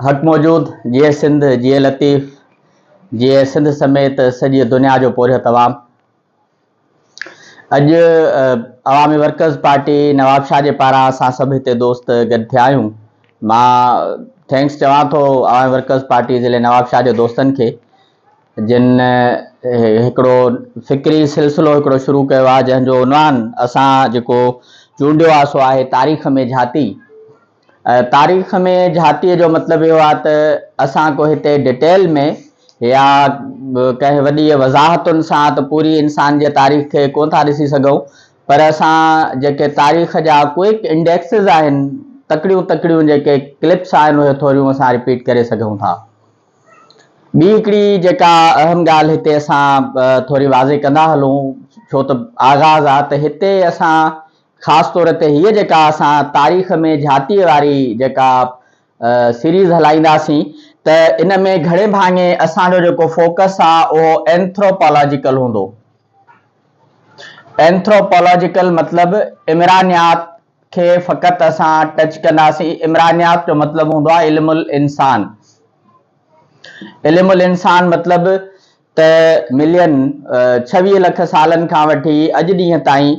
حق موجود جيئي سنڌ جيئي لطيف جيئي سنڌ سميت سڄي دنيا جو پورهيت عوام اڄ عوامي ورڪرز پارٽي نوابشاهه جي پاران اسان سڀ هتي دوست گڏ ٿيا آهيون مان thanks چوان ٿو عوامي ورڪرز پارٽي ضلعي نوابشاهه جي دوستن کي جن هڪڙو فڪري سلسلو هڪڙو شروع ڪيو آهي جنهن جو عنوان اسان جيڪو چونڊيو آهي سو آهي تاريخ ۾ جھاتي. تاريخ ۾ جھاتي جو مطلب اهو آهي ته اسان ڪو هتي ڊيٽيل ۾ يا ڪنهن وڏي وضاحتن سان ته پوري انسان جي تاريخ کي ڪونه ٿا ڏسي سگهون پر اسان جيڪي تاريخ جا ڪوئڪ انڊيڪسز آهن تڪڙيون تڪڙيون جيڪي ڪلپس آهن اهي ٿوريون اسان رپيٽ ڪري سگهون ٿا. ٻي هڪڙي جيڪا اهم ڳالهه هتي اسان ٿوري واضح ڪندا هلون ڇو ته آغاز آ ته هتي اسان خاص طور تي هيء جيڪا اسان تاريخ ۾ جھاتيء واري جيڪا سيريز هلائينداسين ته ان ۾ گھڻي ڀاڱي اسان جو جيڪو فوڪس آ اهو اينٿروپالاجيڪل هوندو. اينٿروپالاجيڪل مطلب عمرانيات کي فقط اسان ٽچ ڪنداسين. عمرانيات جو مطلب هوندو آهي علم الانسان. علم الانسان مطلب ته ملين 26 لک سالن کان وٺي اڄ ڏينهن تائين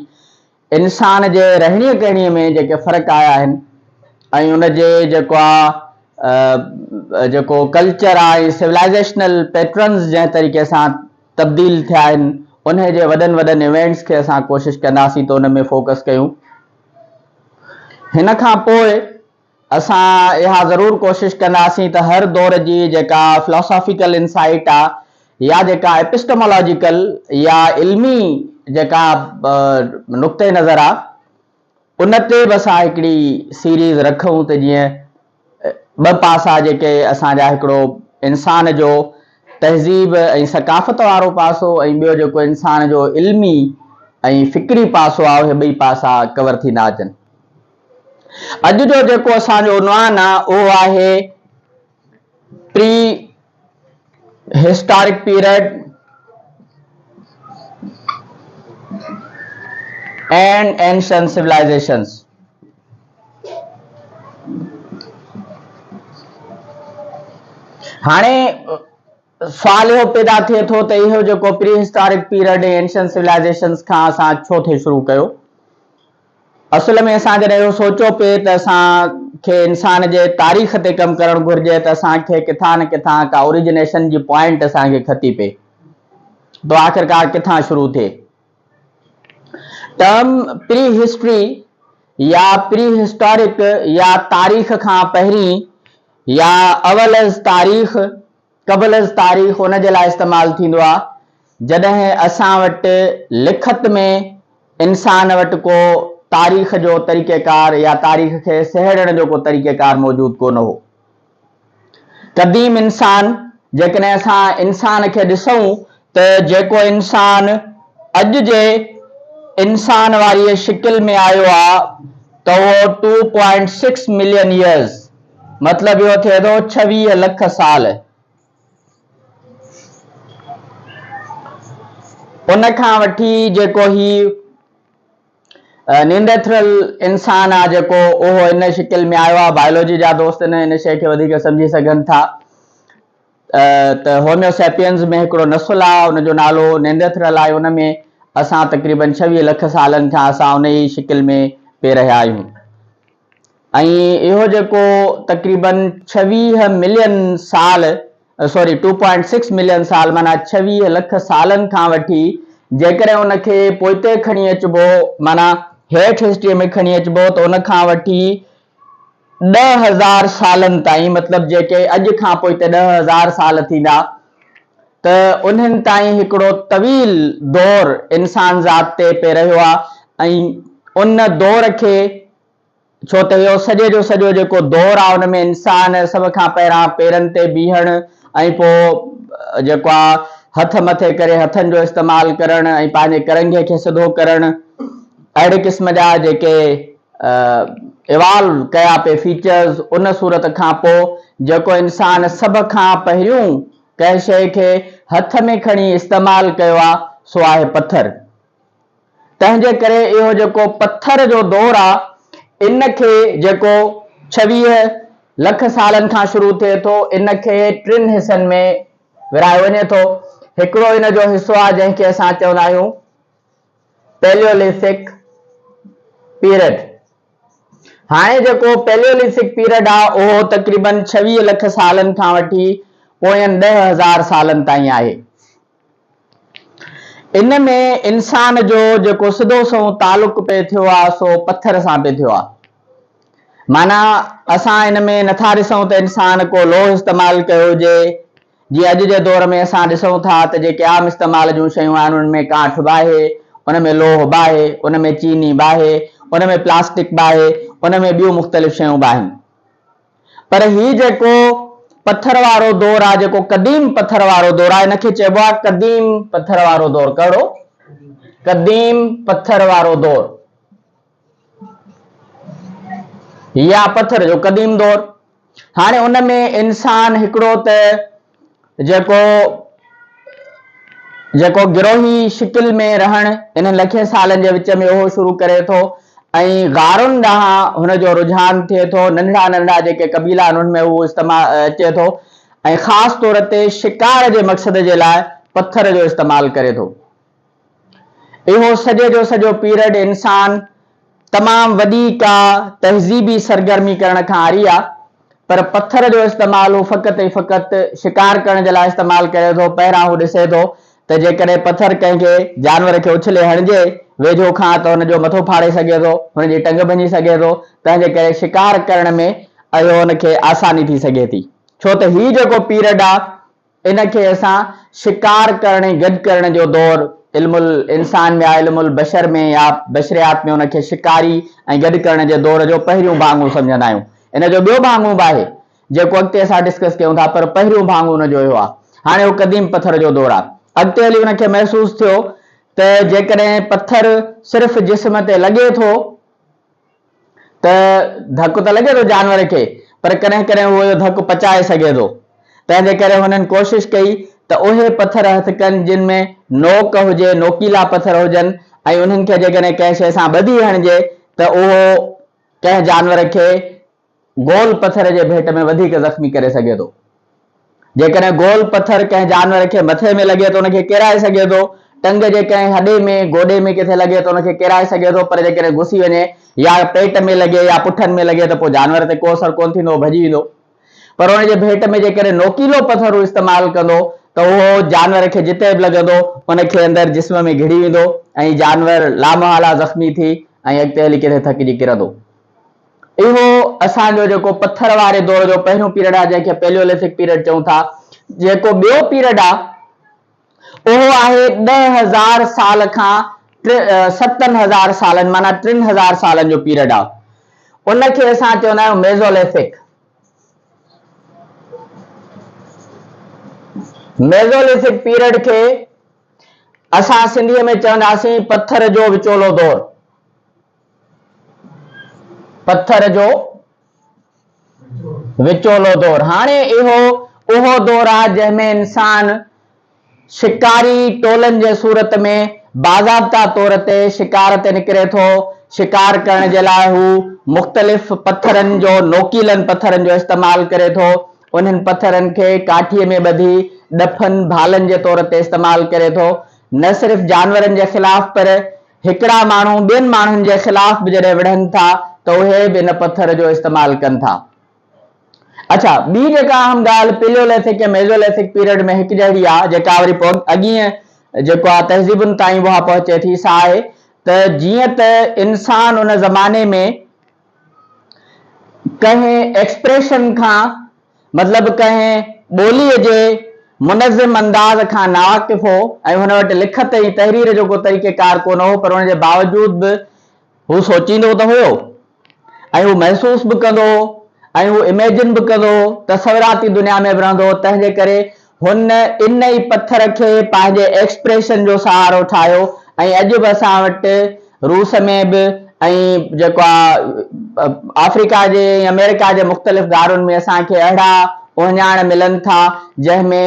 انسان جي رهڻيء ڪهڻيء ۾ جيڪي فرق آيا آهن ۽ ان جي جيڪو آ جيڪو ڪلچر آ ۽ سولائيزيشنل پيٽرنز جنهن طريقي سان تبديل ٿيا آهن انهي جي وڏن وڏن ايونٽس کي اسان ڪوشش ڪنداسين ته ان ۾ فوڪس ڪيون. هن کان پوء اسان اها ضرور ڪوشش ڪنداسين ته هر دور جي جيڪا فلاسافيڪل انسائيٽ آ يا جيڪا ايپسٽمالاجيڪل يا علمي جيڪا نقطه نظر آ ان تي به اسان هڪڙي سيريز رکون ته جيئن ٻه پاسا جيڪي اسان جا هڪڙو انسان جو تهذيب ۽ ثقافت وارو پاسو ۽ ٻيو جيڪو انسان جو علمي ۽ فڪري پاسو آهي اهي ٻئي پاسا ڪور ٿيندا اچن. اڄ جو جيڪو اسان جو عنوان آهي اهو آهي pre historic period and ancient civilizations. هاڻي سوال اهو پيدا ٿئي ٿو ته اهو جيڪو pre historic period ۽ ancient civilizations کان اسان ڇو ٿي شروع ڪيو؟ اصل ۾ اسان جڏهن اهو سوچيو پئي ته اسان کي انسان جي تاريخ تي ڪم ڪرڻ گهرجي ته اسان کي ڪٿان نه ڪٿان ڪا اوريجنيشن جي پوائنٽ اسان کي کتي پئي ته آخرڪار ڪٿان شروع ٿئي. ٽرم پري هسٽري يا پري هسٽارڪ يا تاريخ کان پهرين يا اول از تاريخ قبل از تاريخ ان جي لاء استعمال ٿيندو آهي جڏهن اسان وٽ لکت ۾ انسان وٽ ڪو تاريخ جو طريقيڪار يا تاريخ کي سهيڙڻ جو ڪو طريقيڪار موجود ڪونه هو. قديم انسان جيڪڏهن اسان انسان کي ڏسون ته جيڪو انسان اڄ جي انسان واريء شڪل ۾ آيو آ ته اهو two point six million years مطلب اهو ٿئي ٿو 26 لک سال. ان کان وٺي جيڪو هي نينڊرٿرل انسان آ جيڪو اهو ان شڪل ۾ آيو آ بائيولوجي جا دوست ان شيء کي وڌيڪ سمجهي سگهن ٿا ته هوميوسيپينز ۾ هڪڙو نسل آ ان جو نالو نينڊرٿرل آهي ان ۾ اسان تقريبن 26 لک سالن کان اسان ان ئي شڪل ۾ پي رهيا آهيون. ۽ اهو جيڪو تقريبن 26 ملين سال sorry two point six million سال معنيٰ 26 لک سالن کان وٺي جيڪڏهن ان کي پوئتي کڻي اچبو معنيٰ هيٺ هسٽري ۾ کڻي اچبو ته ان کان وٺي 10,000 سالن تائين مطلب جيڪي اڄ کان پوئتي 10,000 سال ٿيندا ته انهن تائين هڪڙو طويل دور انسان ذات تي پئي رهيو آهي ۽ ان دور کي ڇو ته اهو سڄي جو سڄو جيڪو دور آهي ان ۾ انسان سڀ کان پهريان پيرن تي بيهڻ ۽ پوء جيڪو آهي هٿ مٿي ڪري هٿن جو استعمال ڪرڻ ۽ پنهنجي ڪرنگهي کي سڌو ڪرڻ اهڙي قسم جا جيڪي ايوالو ڪيا پئي فيچرز ان صورت کان پوء جيڪو انسان سڀ کان پهريون ڪنهن شيء کي هٿ ۾ کڻي استعمال ڪيو آهي سو آهي پٿر. تنهن جي ڪري اهو جيڪو پٿر جو دور آ ان کي جيڪو 26 لک سالن کان شروع ٿئي ٿو. ان کي ٽن حصن ۾ ورهايو وڃي ٿو. هڪڙو ان جو حصو آهي جنهن کي اسان چوندا آهيون پيليوليٿڪ پيريڊ. هاڻي جيڪو پيليوليٿڪ پيريڊ آهي اهو تقريبن 26 لک سالن کان وٺي پوين 10,000 سالن تائين آهي. ان ۾ انسان جو جيڪو سڌو سنئون تعلق پئي ٿيو آهي سو پٿر سان پئي ٿيو آهي. معنيٰ اسان ان ۾ نٿا ڏسون ته انسان ڪو لوهه استعمال ڪيو هجي، جيئن اڄ جي دور ۾ اسان ڏسون ٿا ته جيڪي عام استعمال جون شيون آهن انهن ۾ ڪاٺ به آهي، ان ۾ لوهه به آهي، ان ۾ چيني به آهي، ان ۾ پلاسٽڪ به آهي، ان ۾ ٻيون مختلف شيون به آهن. پر هي جيڪو پٿر وارو دور آ، جيڪو قديم پٿر وارو دور آ، ان کي چئبو آ قديم پٿر وارو دور. ڪهڙو؟ قديم پٿر وارو دور يا پٿر جو قديم دور. هاڻي ان ۾ انسان هڪڙو ته جيڪو جيڪو گروهي شڪل ۾ رهڻ انهن لکين سالن جي وچ ۾ اهو شروع ڪري ٿو ۽ غارن ڏانهن هن جو رجحان ٿئي ٿو، ننڍڙا ننڍڙا جيڪي قبيلا آهن انهن ۾ اهو استعمال اچي ٿو ۽ خاص طور تي شڪار جي مقصد جي لاء پٿر جو استعمال ڪري ٿو. اهو سڄي جو سڄو پيرڊ انسان تمام وڏي ڪا تهذيبي سرگرمي ڪرڻ کان عاري آ، پر پٿر جو استعمال هو فقط ۽ فقط شڪار ڪرڻ جي لاء استعمال ڪري ٿو. پهريان هو ڏسي ٿو ته جيڪڏهن پٿر ڪنهن کي جانور کي اڇلي هڻجي ويجهو کان ته هن جو مٿو ڦاڙي سگهي ٿو، هن جي ٽنگ ڀڃي سگهي ٿو، تنهن جي ڪري شڪار ڪرڻ ۾ اهو هن کي آساني ٿي سگهي ٿي. ڇو ته هي جيڪو پيرڊ آ، ان کي اسان شڪار ڪرڻ ۽ گڏ ڪرڻ جو دور علم الانسان ۾ يا علم البشر ۾ يا بشريات ۾ ان کي شڪاري ۽ گڏ ڪرڻ جي دور جو پهريون ڀاڱو سمجهندا آهيون. ان جو ٻيو ڀاڱو به آهي جيڪو اڳتي اسان ڊسڪس ڪيون ٿا پر پهريون ڀاڱو ان جو اهو آهي. هاڻي اهو قديم پٿر جو دور آهي. اڳتي هلي ان کي محسوس ٿيو ته جيڪڏهن پٿر صرف جسم تي لڳي ٿو ته ڌڪ ته لڳي ٿو جانور کي پر ڪڏهن ڪڏهن هو اهو ڌڪ پچائي سگهي ٿو. تنهن جي ڪري هنن ڪوشش ڪئي ته اهي پٿر هٿ ڪن جن ۾ نوڪ هجي، نوڪيلا پٿر هجن ۽ انهن کي جيڪڏهن ڪنهن شيء سان ٻڌي هڻجي ته اهو ڪنهن جانور کي گول پٿر جي ڀيٽ ۾ وڌيڪ زخمي ڪري سگهي ٿو. جيڪڏهن گول پٿر ڪنهن جانور کي مٿي ۾ لڳي ته ان کي ڪيرائي سگهي ٿو، ٽنگ جي ڪنهن هڏي ۾، گوڏي ۾ ڪٿي لڳي ته ان کي ڪيرائي سگهي ٿو پر جيڪڏهن گهسي وڃي يا پيٽ ۾ لڳي يا پٺن ۾ لڳي ته پوء جانور تي ڪو اثر ڪونه ٿيندو، ڀڄي ويندو. پر ان جي ڀيٽ ۾ جيڪڏهن نوڪيلو پٿر هو استعمال ڪندو ته اهو جانور کي جتي به لڳندو ان کي اندر جسم ۾ گهڙي ويندو ۽ جانور لامحاله زخمي ٿي ۽ اڳتي هلي ڪٿي ٿڪجي ڪرندو. اهو اسان جو جيڪو پٿر واري دور جو پهريون پيريڊ آهي جنهن کي پيليوليٿڪ پيريڊ چئون ٿا. جيڪو ٻيو پيريڊ آهي اهو آهي 10,000 سال کان 7,000 سالن معنيٰ 3,000 سالن جو پيريڊ آهي. ان کي اسان چوندا آهيون ميزوليٿڪ. ميزوليٿڪ پيريڊ کي اسان سنڌيء ۾ چونداسين پٿر جو وچولو دور. پٿر جو وچولو دور. هاڻي اهو اهو دور آهي جنهن ۾ انسان شڪاري ٽولن جي صورت ۾ باضابطا طور تي شڪار تي نڪري ٿو. شڪار ڪرڻ جي لاء هو مختلف پٿرن جو نوڪيلن پٿرن جو استعمال ڪري ٿو. انهن پٿرن کي ڪاٺيء ۾ ٻڌي ڏڦن، ڀالن جي طور تي استعمال ڪري ٿو. نه صرف جانورن جي خلاف پر هڪڙا ماڻهو ٻين ماڻهن جي خلاف به جڏهن وڙهن ٿا ته اهي به ان پٿر جو استعمال ڪن ٿا. اڇا ٻي جيڪا اهم ڳالهه پيليوليٿڪ ۽ ميزوليٿڪ پيريڊ ۾ هڪجهڙي آهي جيڪا وري پوء اڳينء جيڪو آهي تهذيبن تائين به اها پهچي ٿي سا آهي ته جيئن ته انسان ان زماني ۾ ڪنهن ايڪسپريشن کان مطلب ڪنهن ٻوليء جي منظم انداز کان ناواقف هو ۽ هن وٽ لکت ۽ تحرير جو ڪو طريقه ڪار ڪونه هو پر ان جي باوجود به هو سوچيندو ته هيو ۽ هو محسوس به ڪندو هو ۽ هو اميجن به ڪندو هو، تصوراتي دنيا ۾ به رهندو هو، تنهن جي ڪري هن ان ئي پٿر کي پنهنجي ايڪسپريشن جو سهارو ٺاهيو ۽ اڄ به اسان وٽ روس ۾ به ۽ جيڪو آ آفريڪا جي ۽ آمريڪا جي مختلف غارن ۾ اسان کي اهڙا اهڃاڻ ملن ٿا جنهن ۾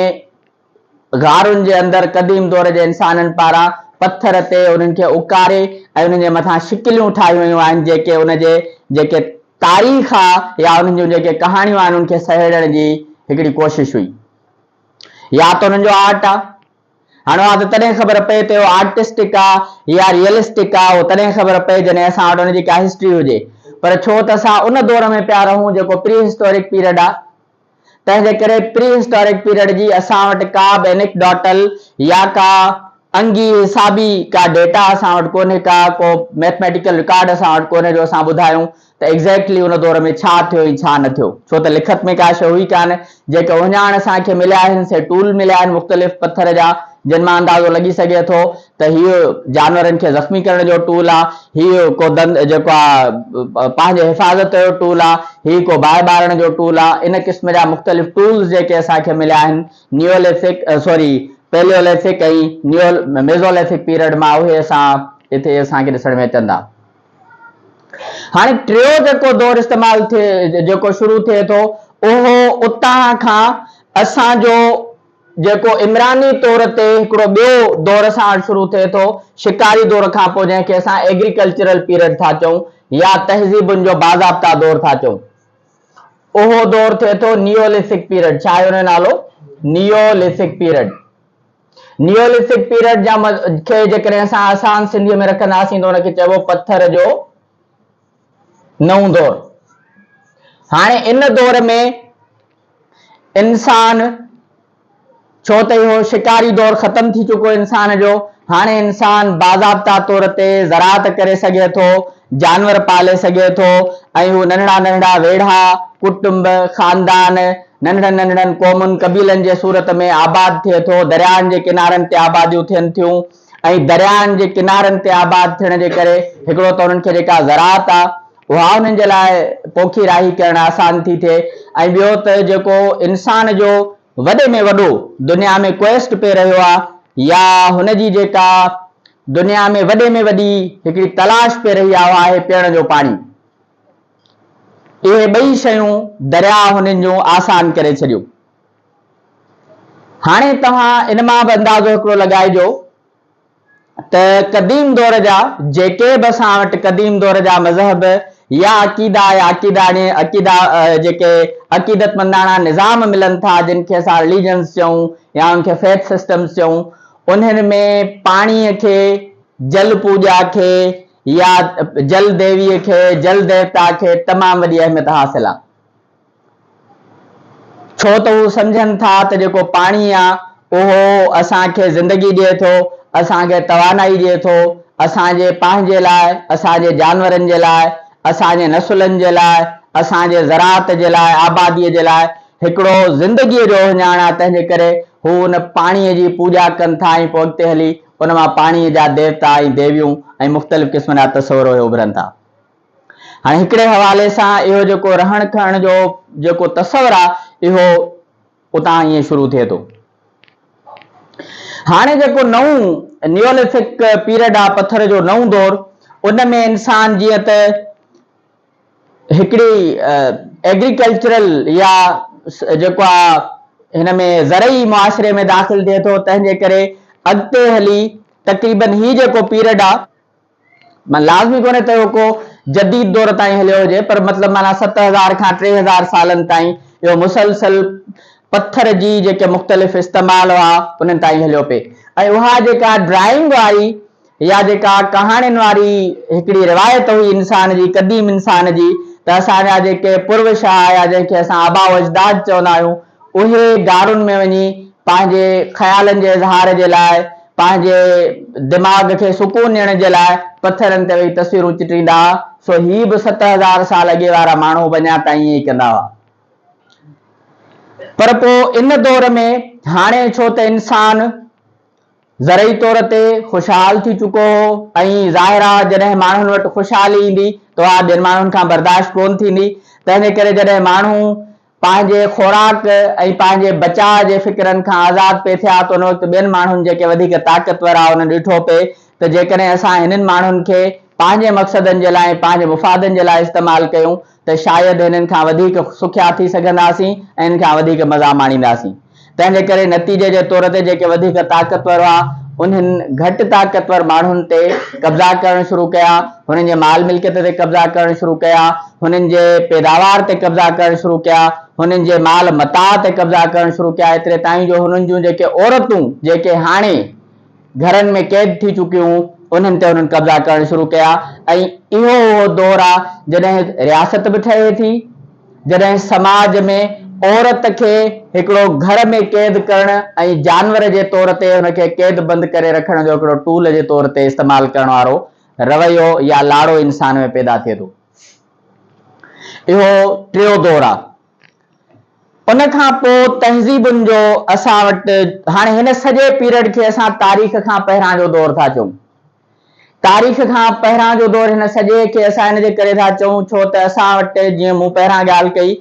غارن جي اندر قديم دور جي انسانن پاران پٿر تي انهن کي اڪاري ۽ انهن جي مٿان شڪليون ٺاهيون ويون آهن جيڪي ان جي جيڪي تاريخ آ يا انهن جون جيڪي ڪهاڻيون آهن انهن کي سهيڙڻ جي هڪڙي ڪوشش هئي يا ته انهن جو آرٽ آ. هاڻي اها ته تڏهن خبر پئي ته اهو آرٽسٽڪ آ يا ريئلسٽڪ آ اهو تڏهن خبر پئي جڏهن اسان وٽ ان جي ڪا هسٽري هجي پر ڇو ته اسان ان دور ۾ پيا رهون جيڪو پري هسٽورڪ پيريڊ آ تنهن جي ڪري پري هسٽورڪ پيريڊ جي اسان وٽ ڪا به انيڪڊاٽل يا ڪا انگي حسابي ڪا ڊيٽا اسان وٽ ڪونهي ڪا ڪو ميٿميٽيڪل رڪارڊ اسان وٽ ڪونهي جو اسان ٻڌايون ته ايگزيڪٽلي ان دور ۾ ڇا ٿيو ۽ ڇا نه ٿيو، ڇو ته لکت ۾ ڪا شيء هئي ڪانه، جيڪي اهڃاڻ اسان کي مليا آهن سي ٽول مليا آهن مختلف پٿر جا، جن مان اندازو لڳي سگهي ٿو ته هيء جانورن کي زخمي ڪرڻ جو ٽول آ، هيء ڪو دند جيڪو آ پنهنجي حفاظت جو ٽول آ، هي ڪو باهه ٻارڻ جو ٽول آ، ان قسم جا مختلف ٽولز جيڪي اسان کي مليا آهن نيوليٿڪ سوري پيليوليٿڪ ۽ نيو ميزوليٿڪ پيريڊ مان اهي اسان هتي اسان کي ڏسڻ ۾ اچن ٿا. هاڻي ٽيو جيڪو دور استعمال ٿئي جيڪو شروع ٿئي ٿو اهو اتان کان اسان جو جيڪو عمراني طور تي هڪڙو ٻيو دور اسان وٽ شروع ٿئي ٿو شڪاري دور کان پوء جنهن کي اسان ايگريڪلچرل پيريڊ ٿا چئون يا تهذيبن جو باضابطا دور ٿا چئون اهو دور ٿئي ٿو نيوليٿڪ پيريڊ ڇا آهي ان جو نالو نيوليٿڪ پيريڊ نيوليٿڪ پيريڊ جا کي جيڪڏهن اسان آسان سنڌيء ۾ رکنداسين ته ان کي چئبو پٿر جو نئون دور. هاڻي ان دور ۾ انسان ڇو ته اهو شڪاري دور ختم ٿي چڪو انسان جو، هاڻي انسان باضابطا طور تي زراعت ڪري سگهي ٿو، جانور پالي سگهي ٿو ۽ هو ننڍڙا ننڍڙا ويڙها، ڪٽنب، خاندان، ننڍڙن ننڍڙن قومن، قبيلن جي صورت ۾ آباد ٿئي ٿو، درياهن جي ڪنارن تي آباديون ٿين ٿيون ۽ درياهن جي ڪنارن تي آباد ٿيڻ جي ڪري هڪڙو ته انهن کي جيڪا زراعت آ اها انهن جي لاء پوکي راهي ڪرڻ آسان ٿي ٿئي ۽ ٻيو ته جيڪو انسان جو وڏي ۾ وڏو دنيا ۾ ڪوئسٽ پئي رهيو آ يا هن جي جيڪا دنيا ۾ وڏي ۾ وڏي هڪڙي تلاش پئي رهي آ اها آهي پيئڻ جو پاڻي. اهي ٻئي شيون درياء هنن جون آسان ڪري ڇڏيون. هاڻي توهان ان مان به اندازو هڪڙو لڳائجو ته قديم دور جا جيڪي به اسان وٽ قديم دور جا مذهب يا عقيدا يا عقيداڻي عقيدا جيڪي عقيدتمنداڻا نظام ملن ٿا جن کي اسان رليجنز چئون يا ان کي فيٿ سسٽمز چئون انهن ۾ پاڻيء کي جل پوڄا کي يا جل ديويء کي، جل ديوتا کي تمام وڏي اهميت حاصل آ. ڇو ته هو سمجهن ٿا ته جيڪو پاڻي آ، اهو اسان کي زندگي ڏئي ٿو، اسان کي توانائي ڏئي ٿو، اسان جي پنهنجي لاء، اسان جي جانورن جي لاء، اسان جي نسلن جي لاء، اسان جي زراعت جي لاء، آباديء جي لاء هڪڙو زندگيء جو اهڃاڻ آ، تنهن جي ڪري هو ان پاڻيء جي پوڄا ڪن ٿا ۽ پوء اڳتي هلي ان مان پاڻيء جا ديوتا ۽ ديويون ۽ مختلف قسمن جا تصور اهي اڀرن ٿا. هاڻي هڪڙي حوالي سان اهو جيڪو رهڻ ڪهڻ جو جيڪو تصور آ اهو اتان ائين شروع ٿئي ٿو. هاڻي جيڪو نئون نيوليٿڪ پيريڊ آ پٿر جو نئون دور ان ۾ انسان جيئن ته هڪڙي ايگريڪلچرل يا جيڪو آ هن ۾ زرعي معاشري ۾ داخل ٿئي ٿو تنهن جي ڪري اڳتي هلي تقريبن هي جيڪو پيريڊ آ مان لازمي ڪونهي ته اهو ڪو جديد دور تائين هليو هجي پر مطلب معنيٰ 7000 کان 3000 سالن تائين اهو مسلسل پٿر جي جيڪي مختلف استعمال هئا انهن تائين هليو پئي ۽ اها جيڪا ڊرائنگ واري يا جيڪا ڪهاڻين واري هڪڙي روايت هئي انسان جي، قديم انسان جي، ته اسان جا جيڪي پروش ها يا جنهن کي اسان آباء و اجداد چوندا آهيون، اهي غارن ۾ وڃي پنهنجي خيالن جي اظهار جي لاء، پنهنجي دماغ کي سڪون ڏيڻ جي لاء پٿرن تي ويهي تصويرون چٽيندا ها، سو هي به 7000 سال اڳي وارا ماڻهو به اڃا تائين ائين ئي ڪندا هئا. پر پوء ان دور ۾ هاڻي ڇو ته انسان زرعي طور تي خوشحال ٿي چڪو هو ۽ ظاهر آ جڏهن ماڻهن وٽ خوشحالي ايندي ته اها ٻين ماڻهن کان برداشت ڪونه ٿيندي تنهنجي ڪري جڏهن ماڻهو پنهنجي خوراڪ ۽ پنهنجي بچاء جي فڪرن کان آزاد پئي ٿيا ته ان وقت ٻين ماڻهن جيڪي وڌيڪ طاقتور ها انهن ڏٺو پئي ته جيڪڏهن اسان هنن ماڻهن کي پنهنجي مقصدن جي لاء ۽ پنهنجي مفادن جي لاء استعمال ڪيون ته شايد هنن کان وڌيڪ سکيا ٿي سگهنداسين ۽ هن کان وڌيڪ مزا ماڻينداسين. تنهن جي ڪري نتيجي جي طور تي جيڪي وڌيڪ طاقتور هئا، انهن گهٽ طاقتور ماڻهن تي قبضا ڪرڻ شروع ڪيا، هنن جي مال ملڪيت تي قبضا ڪرڻ شروع ڪيا، هنن جي پيداوار تي قبضا ڪرڻ شروع ڪيا، هنن جي مال متاع تي قبضا ڪرڻ شروع ڪيا، ايتري تائين جو هنن جون جيڪي عورتون جيڪي هاڻي گهرن ۾ قيد ٿي چڪيون هون، انهن تي هنن قبضا ڪرڻ شروع ڪيا ۽ اهو اهو دور آ جڏهن رياست به ٺهي ٿي، جڏهن سماج ۾ عورت کي هڪڙو گهر ۾ قيد ڪرڻ ۽ جانور جي طور تي هن کي قيد بند ڪري رکڻ جو هڪڙو ٽول جي طور تي استعمال ڪرڻ وارو رويو يا لاڙو انسان ۾ پيدا ٿئي ٿو. اهو ٽيو دور آ. ان کان پوء تهذيبن جو اسان وٽ هاڻي هن سڄي پيريڊ کي اسان تاريخ کان پهران جو دور ٿا چئون. تاريخ کان پهران جو دور هن سڄي کي اسان ان جي ڪري ٿا چئون ڇو ته اسان وٽ جيئن مون پهران ڳالهه ڪئي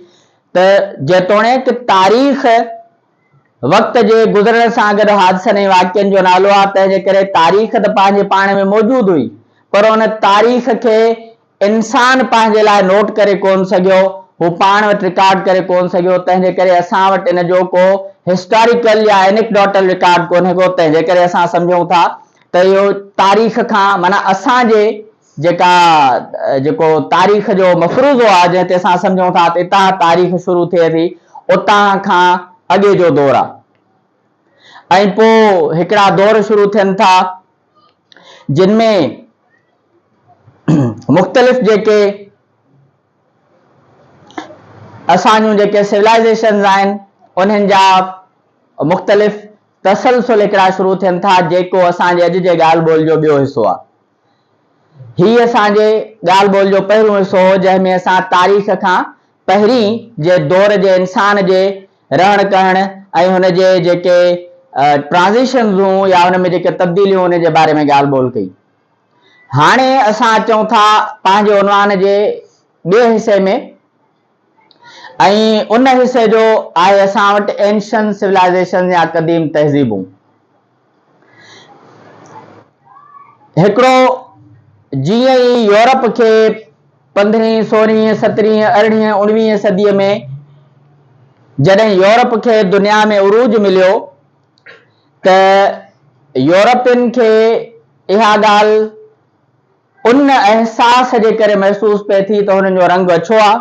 ته جيتوڻيڪ تاريخ وقت جي گذرڻ سان گڏ حادثن ۽ واقعن جو نالو آهي تنهن جي ڪري تاريخ ته پنهنجي پاڻ ۾ موجود هئي پر ان تاريخ کي انسان پنهنجي لاء نوٽ ڪري ڪونه سگهيو، هو پاڻ وٽ رڪارڊ ڪري ڪونه سگهيو، تنهن جي ڪري اسان وٽ ان جو ڪو هسٽاريڪل يا اينڪڊوٽل رڪارڊ ڪونهي ڪو، تنهن جي ڪري اسان سمجهون ٿا ته اهو تاريخ کان معنيٰ اسان جي جيڪا جيڪو تاريخ جو مفروضو آهي جنهن تي اسان سمجهون ٿا ته اتان تاريخ شروع ٿئي ٿي اتان کان اڳي جو دور آهي ۽ پوء هڪڙا دور شروع ٿين ٿا جن ۾ مختلف جيڪي اسان جون جيڪي سولائيزيشنز آهن انهن جا مختلف تسلسل هڪڙا شروع ٿين ٿا جيڪو اسان جي اڄ جي ڳالهه ٻولهه جو ٻيو حصو آهي. هي اسان جي ڳالهه ٻولهه جو پهريون حصو هو جنهن ۾ اسان تاريخ کان پهرين جي دور جي انسان جي رهڻ ڪهڻ ۽ هن جي جيڪي ٽرانزيشنز هيون يا ان ۾ جيڪي تبديليون ان جي باري ۾ ڳالهه ٻولهه ڪئي. هاڻي اسان اچون ٿا پنهنجي عنوان جي ٻئي حصي ۾ ۽ ان حصي جو آهي اسان وٽ اينشنٽ سولائيزيشن يا قديم تهذيبون. هڪڙو جيئن ئي يورپ کي پندرهين، سورهين، سترهين، ارڙهين، اڻويهين صديء ۾ جڏهن يورپ کي دنيا ۾ عروج مليو ته يورپين کي اها ڳالهه ان احساس جي ڪري محسوس پئي ٿي ته هنن جو رنگ اڇو آهي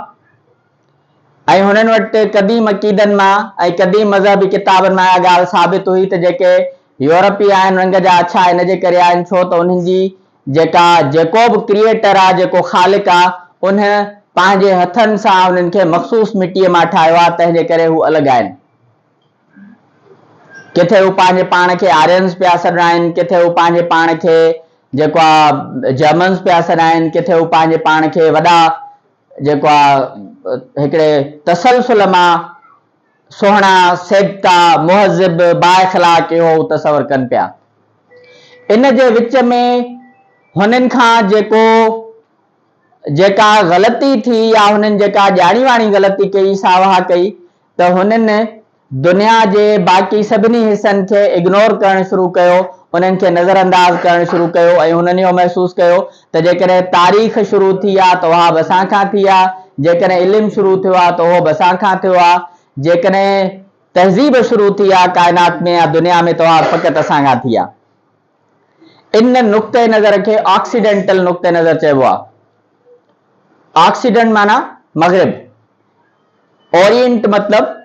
۽ هنن وٽ قديم عقيدن مان ۽ قديم مذهبي ڪتابن مان اها ڳالهه ثابت هئي ته جيڪي يورپي آهن رنگ جا اڇا ان جي ڪري آهن ڇو ته انهن جي جيڪا جيڪو به ڪريئيٽر آهي جيڪو خالق آهي ان پنهنجي هٿن سان انهن کي مخصوص مٽيء مان ٺاهيو آهي تنهن جي ڪري هو الڳ آهن. ڪٿي هو پنهنجي پاڻ کي آرينز پيا سڏرائين، ڪٿي هو پنهنجي پاڻ کي جيڪو آ جرمنز پيا سڏائين، ڪٿي هو پنهنجي پاڻ کي وڏا جيڪو آ هڪڙي تسلسل مان سهڻا، سيبتا، مهذب، بااخلاق اهو هو تصور ڪن پيا. ان جي وچ ۾ هنن کان جيڪو جيڪا غلطي ٿي يا هنن جيڪا ڄاڻي واڻي غلطي ڪئي سا اها ڪئي ته هنن دنيا جي باقي سڀني حصن کي اگنور ڪرڻ شروع ڪيو، انهن کي نظرانداز ڪرڻ شروع ڪيو ۽ هنن اهو محسوس ڪيو ته جيڪڏهن تاريخ شروع ٿي آ ته اها به اسان کان ٿي آ، جيڪڏهن علم شروع ٿيو آ ته اهو به اسان کان ٿيو آ، جيڪڏهن تهذيب شروع ٿي آ ڪائنات ۾ يا دنيا ۾ ته اها فقط اسان کان ٿي آ. ان نقطه نظر کي آڪسيڊنٽل نقطه نظر چئبو آ. آڪسيڊنٽ معنيٰ مغرب. اورينٽ مطلب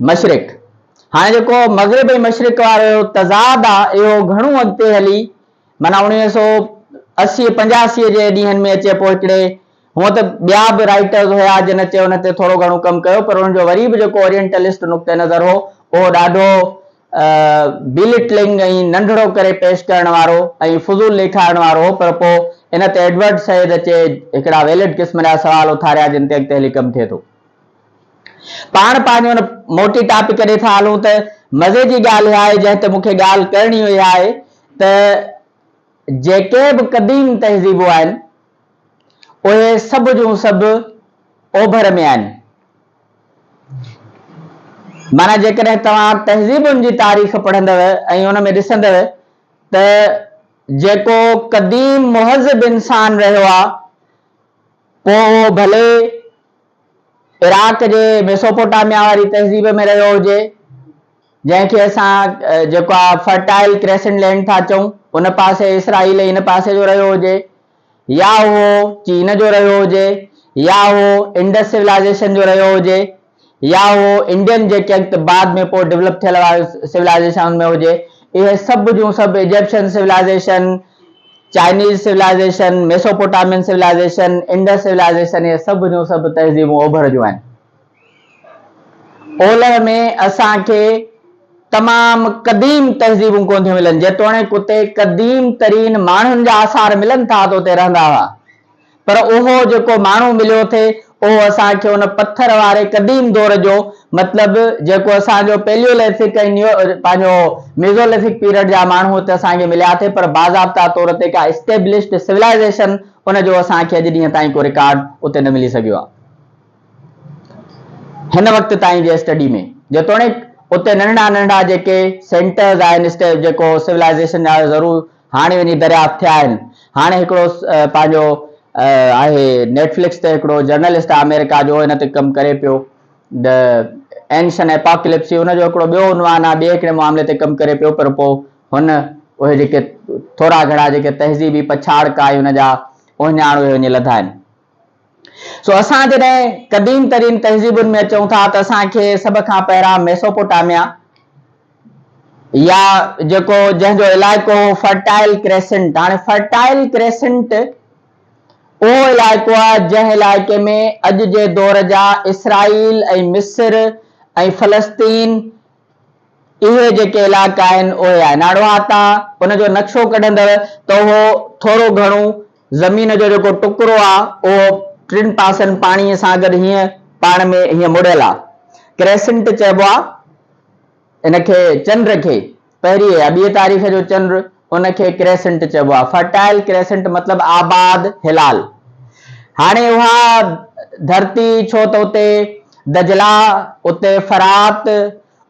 مشرق. هاڻي جيڪو مغرب ۽ مشرق وارو تضاد آ اهو گهڻو اڳتي هلي معنيٰ اڻويهه سو اسي پنجاسي جي ڏينهن ۾ اچي پوء هڪڙي هونء ته ٻيا به رائيٽرز هيا جن اچي ان تي ٿورو گهڻو ڪم ڪيو پر ان جو وري به جيڪو اورينٽلسٽ نقطه نظر هو اهو ڏاڍو بيلٽلنگ ۽ ننڍڙو ڪري پيش ڪرڻ وارو ۽ فضول ڏيکارڻ وارو هو پر پوء ان تي ايڊورڊ سعيد اچي هڪڙا ويلڊ قسم جا سوال اٿاريا جن تي اڳتي هلي ڪم ٿئي ٿو. پاڻ پنهنجي ان موٽي ٽاپڪ ڏي ٿا هلون ته مزي جي ڳالهه اها آهي جنهن تي مون کي ڳالهه ڪرڻي اها آهي ته جيڪي به قديم تهذيبون آهن اهي سڀ جون سڀ اوڀر ۾ آهن. معنيٰ جيڪڏهن توهان تهذيبن جي تاريخ پڙهندؤ ۽ ان ۾ ڏسندؤ ته جيڪو قديم مهذب انسان رهيو آ پوء اهو ڀلي عراق جي ميسوپوٽاميا واري تهذيب ۾ رهيو هجي. جنهن کي اسان جيڪو آ فرٽائل ڪريسنٽ لينڊ ٿا چئون، ان پاسي اسرائيل ۽ ان پاسي جو رهيو هجي يا اهو چين جو رهيو هجي يا اهو انڊس سولائيزيشن جو رهيو هجي يا اهو انڊين جيڪي اڳت بعد ۾ پوء ڊولپ ٿيل واري سولائيزيشن ان ۾ هجي، اهي سڀ جون سڀ Egyptian civilization, Chinese civilization, Mesopotamian civilization, Indus civilization اهي سڀ جون سڀ تهذيبون اوڀر جون آهن. اولهه ۾ اسان کي تمام قديم تهذيبون ڪونه ٿيون ملن، جيتوڻيڪ اتي قديم ترين ماڻهن جا آثار ملن ٿا ته اتي رهندا هئا، پر اهو جيڪو ماڻهو مليو ٿي اهو اسان کي ان پٿر واري قديم دور جو مطلب جيڪو اسان جو پيليوليٿڪ ۽ نيو پنهنجو ميزوليٿڪ پيريڊ جا ماڻهو اتي اسان کي مليا ٿي پر باضابطا طور تي ڪا اسٽيبلشڊ سولائيزيشن ان جو اسان کي اڄ ڏينهن تائين ڪو رڪارڊ اتي نه ملي سگهيو آهي. هن وقت تائين جي اسٽڊي ۾ جيتوڻيڪ اتي ننڍڙا ننڍڙا جيڪي سينٽرز آهن جيڪو سولائيزيشن جا ضرور هاڻي وڃي دريافت ٿيا آهن. هاڻي هڪڙو پنهنجو آهي نيٽ فلڪس تي هڪڙو جرنلسٽ آهي آمريڪا جو ان تي ڪم ڪري پيو د اينشن ايپاڪلپسي ان جو هڪڙو ٻيو عنوان آهي ٻئي هڪڙي معاملي تي ڪم ڪري پيو پر پوء هن اهي جيڪي ٿورا گهڻا جيڪي تهذيبي پڇاڙڪا ۽ ان جا اهڃاڻ اهي وڃي لڌا آهن. سو اسان جڏهن قديم ترين تهذيبن ۾ اچون ٿا ته اسان کي سڀ کان پهريان ميسوپوٽاميا يا جيڪو جنهن جو علائقو هو فرٽائل ڪريسنٽ، هاڻي فرٽائل ڪريسنٽ اهو علائقو آهي جنهن علائقي ۾ اڄ جي دور جا اسرائيل ۽ مصر ۽ فلسطين اهي جيڪي علائقا آهن اهي آهن. هاڻ اها تان ان جو نقشو ڪڍندڙ ته اهو ٿورو گهڻو زمين جو جيڪو ٽڪرو آهي اهو ٽن پاسن پاڻي سان گڏ هيئن پاڻ ۾ هيئن مڙيل آهي. ڪريسنٽ چئبو آهي ان کي چنڊ کي. پهرين يا ٻيء تاريخ جو چنڊ ان کي ڪريسنٽ چئبو آهي. فرٽائل ڪريسنٽ مطلب آباد هلال. هاڻي اها ڌرتي ڇو ته اتي دجله، اتي فرات،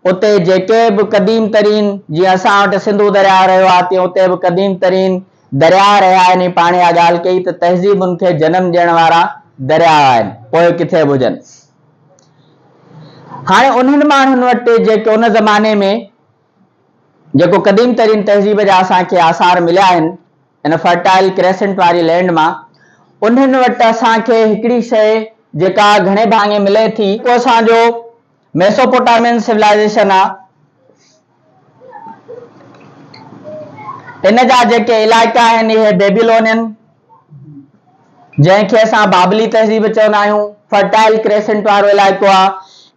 اتي جيڪي به قديم ترين جيئن اسان وٽ سنڌو درياء رهيو آهي تيئن اتي به قديم ترين درياء رهيا آهن ۽ پاڻ اها ڳالهه ڪئي ته تهذيبن کي جنم ڏيڻ وارا درياء آهن پوء ڪٿي به هجن. هاڻي انهن ماڻهن وٽ جيڪي ان زماني ۾ جيڪو قديم ترين تهذيب جا اسان کي آثار مليا آهن ان فرٽائل ڪريسنٽ واري لينڊ مان انهن وٽ اسان کي هڪڙي شيء جيڪا گهڻي ڀاڱي ملي ٿي اهو اسان جو ميسوپوٽامين سولائيزيشن آ ان جا جيڪي علائقا آهن اهي بيبيلونين جنهن کي اسان بابلي تهذيب چوندا آهيون، فرٽائل ڪريسنٽ وارو علائقو آهي.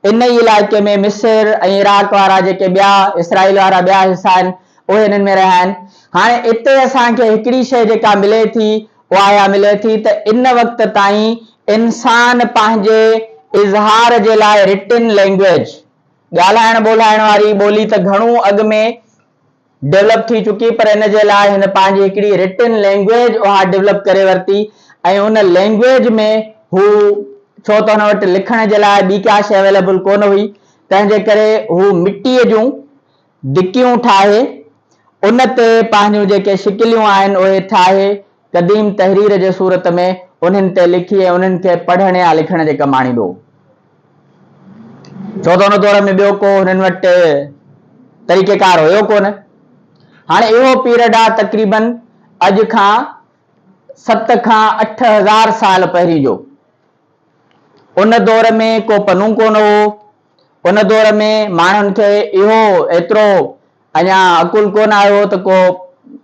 ان ئي علائقي ۾ مصر ۽ عراق وارا جيڪي ٻيا اسرائيل وارا ٻيا حصا آهن، اهي انهن ۾ رهيا آهن. هاڻي اتي اسان کي هڪڙي شيء جيڪا ملي ٿي، اها اها ملي ٿي ته ان وقت تائين انسان پنهنجي اظهار جي لاء رٽن لينگويج، ڳالهائڻ ٻولهائڻ واري ٻولي ته گهڻو اڳ ۾ ڊولپ ٿي چڪي پر ان جي لاء هن پنهنجي هڪڙي رٽن لينگويج اها ڊولپ ڪري ورتي ۽ ان لينگويج ۾ هو ڇو ته هن وٽ لکڻ جي لاء ٻي ڪا شيء اويليبل ڪونه هئي تنهن جي ڪري هو مٽيء جون دڪيون ٺاهي ان تي پنهنجون جيڪي شڪليون آهن اهي ٺاهي قديم تحرير جي صورت ۾ انهن تي لکي ۽ انهن کي پڙهڻ يا لکڻ جي ڪم آڻيندو هو. ڇو ته ان دور ۾ ٻيو ڪو هنن وٽ طريقيڪار هيو ڪونه. هاڻي اهو پيرڊ آ تقريبن اڄ کان 7 کان 8000 سال پهرين جو. ان دور ۾ ڪو پنو ڪونه هو. ان دور ۾ ماڻهن کي اهو ايترو اڃا عقل ڪونه آيو هو ته ڪو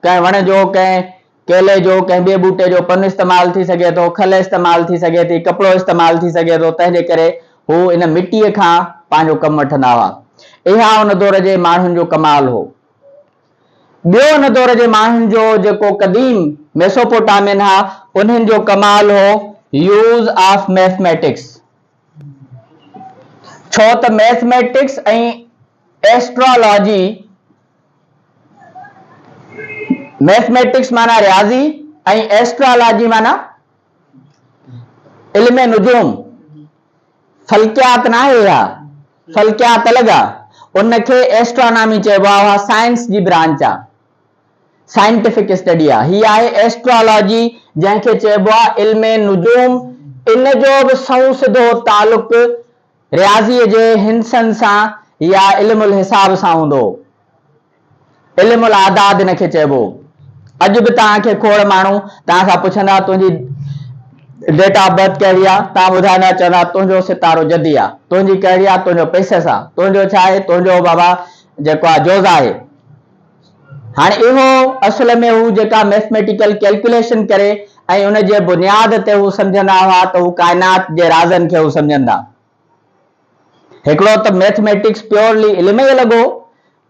ڪنهن وڻ جو ڪنهن ڪيلي جو ڪنهن ٻئي ٻوٽي جو پن استعمال ٿي سگهي ٿو، کل استعمال ٿي سگهي ٿي، ڪپڙو استعمال ٿي سگهي ٿو، تنهن جي ڪري هو ان مٽيء کان پنهنجو ڪم وٺندا هئا. اها ان دور جي ماڻهن جو ڪمال هو. ٻيو ان دور جي ماڻهن جو جيڪو قديم ميسوپوٽامين ها، انهن جو ڪمال هو يوز آف ميٿميٽڪس. ڇو ته ميٿميٽڪس ۽ ايسٽرالاجي، ميٿميٽڪس معنيٰ رياضي ۽ ايسٽرالاجي معنيٰ علم نجوم، فلڪيات ناهي اها، فلڪيات الڳ آ، ان کي ايسٽرانامي چئبو آ، اها سائنس جي برانچ آ، سائنٽيفڪ اسٽڊي آ، هي آهي ايسٽرالاجي جنهن کي چئبو آ علم نجوم، ان جو به سنئون سڌو تعلق رياضيء جي هندسن سان يا علم الحساب سان هوندو هو. علم الاعداد ان کي چئبو هو. اڄ به توهان کي کوڙ ماڻهو توهان کان پڇندا تنهنجي ڊيٽ آف برٿ ڪهڙي آ؟ توهان ٻڌائيندا چوندا تنهنجو ستارو جدي آ، تنهنجي ڪهڙي آ؟ تنهنجو پيسس آ، تنهنجو ڇا آهي؟ تنهنجو بابا جيڪو آ جوز آهي. هاڻي اهو اصل ۾ هو جيڪا ميٿميٽيڪل ڪيلڪيوليشن ڪري ۽ ان جي بنياد تي هو سمجهندا هئا ته هو ڪائنات جي رازن کي هو سمجهندا. هڪڙو ته ميٿميٽڪس پيورلي علم ئي الڳ هو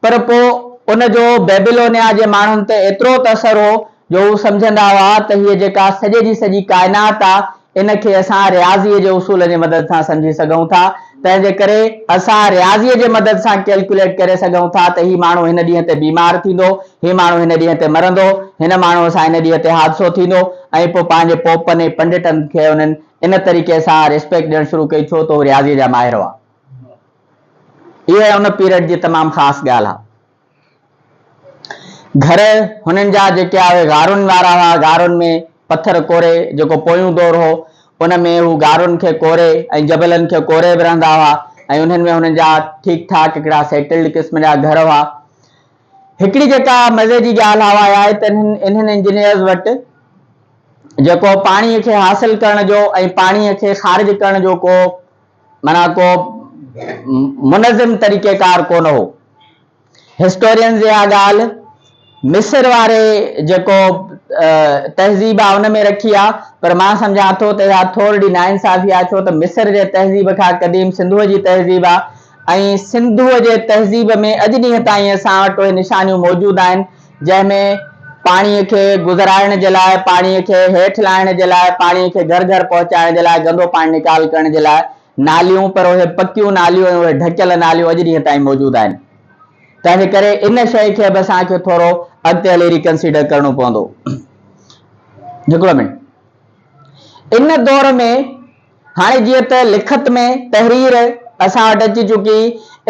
پر پوء ان جو بيبيلونيا جي ماڻهن تي ايترو ته اثر هو جو هو سمجهندا هئا ته هيء جيڪا سڄي جي سڄي ڪائنات آ ان کي اسان رياضيء جي اصولن جي مدد سان سمجهي سگهون ٿا، تنهن جي ڪري اسان رياضيء جي مدد سان ڪيلڪيوليٽ ڪري سگهون ٿا ته هي ماڻهو هن ڏينهن تي بيمار ٿيندو، هي ماڻهو هن ڏينهن تي مرندو، هن ماڻهوء سان هن ڏينهن تي حادثو ٿيندو ۽ پوء پنهنجي پوپن ۽ پنڊٽن کي انهن ان طريقي سان ريسپيڪٽ ڏيڻ شروع ڪئي ڇو ته هو رياضيء جا ماهر هئا. اها ان پيريڊ جي تمام خاص ڳالهه آهي. گهر هنن جا جيڪي آهي غارن وارا هئا، غارن ۾ پٿر ڪوري جيڪو پويون دور هو ان ۾ هو غارن کي ڪوري ۽ جبلن کي ڪوري به رهندا هئا ۽ انهن ۾ هنن جا ٺيڪ ٺاڪ هڪڙا سيٽلڊ قسم جا گهر هئا. هڪڙي جيڪا مزي جي ڳالهه اها آهي ته انهن انجنيئرز وٽ جيڪو پاڻي کي حاصل ڪرڻ جو ۽ پاڻي کي خارج ڪرڻ جو ڪو معنيٰ ڪو منظم طريقيڪار ڪونه هو. هسٽورينز اها ڳالهه مصر واري جيڪو تهذيب آهي ان ۾ رکي آهي پر مان سمجهان ٿو ته اها ٿورڙي ناانصافي آهي ڇو ته مصر جي تهذيب کان قديم سنڌوء جي تهذيب آهي ۽ سنڌوء جي تهذيب ۾ اڄ ڏينهن تائين اسان وٽ اهي نشانيون موجود آهن جنهن ۾ پاڻي کي گذرائڻ جي لاء پاڻي کي هيٺ لاهڻ جي لاء پاڻي کي گهر گهر پهچائڻ جي لاء گندو پاڻي نيڪال ڪرڻ جي لاء ناليون پر اهي پڪيون ناليون ۽ اهي ڍڪيل ناليون اڄ ڏينهن تائين موجود آهن. تنهن ڪري ان شيء کي به اسان کي ٿورو اڳتي هلي ريڪنسيڊر ڪرڻو پوندو. هڪڙو منٽ. ان دور ۾ هاڻي جيئن ته لکت ۾ تحرير اسان وٽ اچي چڪي،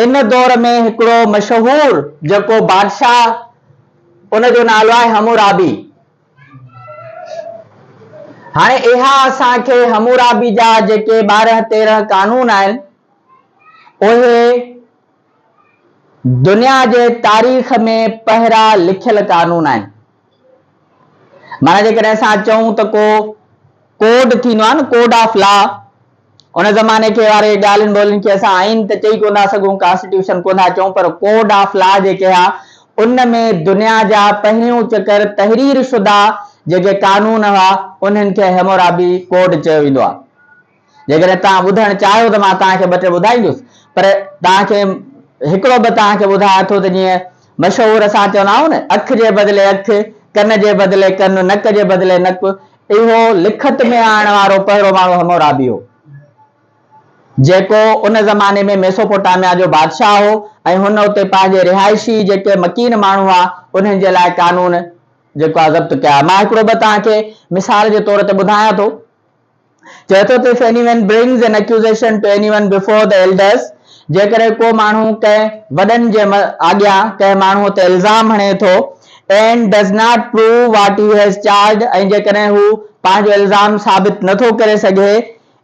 ان دور ۾ هڪڙو مشهور جيڪو بادشاهه ان جو نالو آهي حمورابي. هاڻي اها اسان کي حمورابي جا جيڪي 12 13 قانون آهن اهي دنيا جي تاريخ ۾ پهرا لکيل قانون آهن. معنيٰ جيڪڏهن اسان چئون ته ڪو ڪوڊ ٿيندو آهي نه ڪوڊ آف لا ان زماني کي واري ڳالهين ٻولهين کي اسان آئين ته چئي ڪونه ٿا سگهون ڪانسٽيٽيوشن ڪونه ٿا چئون پر ڪوڊ آف لا جيڪي آ ان ۾ دنيا جا پهريون چڪر تحرير شده جيڪي قانون هئا انهن کي هيمورابي ڪوڊ چيو ويندو آ. جيڪڏهن توهان ٻڌڻ چاهيو ته مان توهان کي ٻه ٽي ٻڌائيندس پر توهان کي هڪڙو به توهان کي ٻڌايان ٿو ته جيئن مشهور اسان چوندا آهيون نه اک جي بدلي اک، ڪن جي بدلي ڪن، نڪ جي بدلي نڪ، اهو لکت ۾ آڻڻ وارو پهريون ماڻهو حمورابي هو، جيڪو ان زماني ۾ ميسوپوٽاميا جو بادشاهه هو ۽ هن اتي پنهنجي رهائشي جيڪي مڪين ماڻهو هئا انهن جي لاء قانون جيڪو آهي ضبط ڪيا. مان هڪڙو ٻه توهان کي مثال جي طور تي ٻڌايان ٿو. چئي ٿو ته if anyone brings an accusation to anyone before the elders جيڪڏهن ڪو ماڻهو ڪنهن وڏن جي اڳيان ڪنهن ماڻهوء تي الزام هڻي ٿو and does not prove what he has charged ۽ جيڪڏهن هو پنهنجو الزام ثابت نه ٿو ڪري سگهي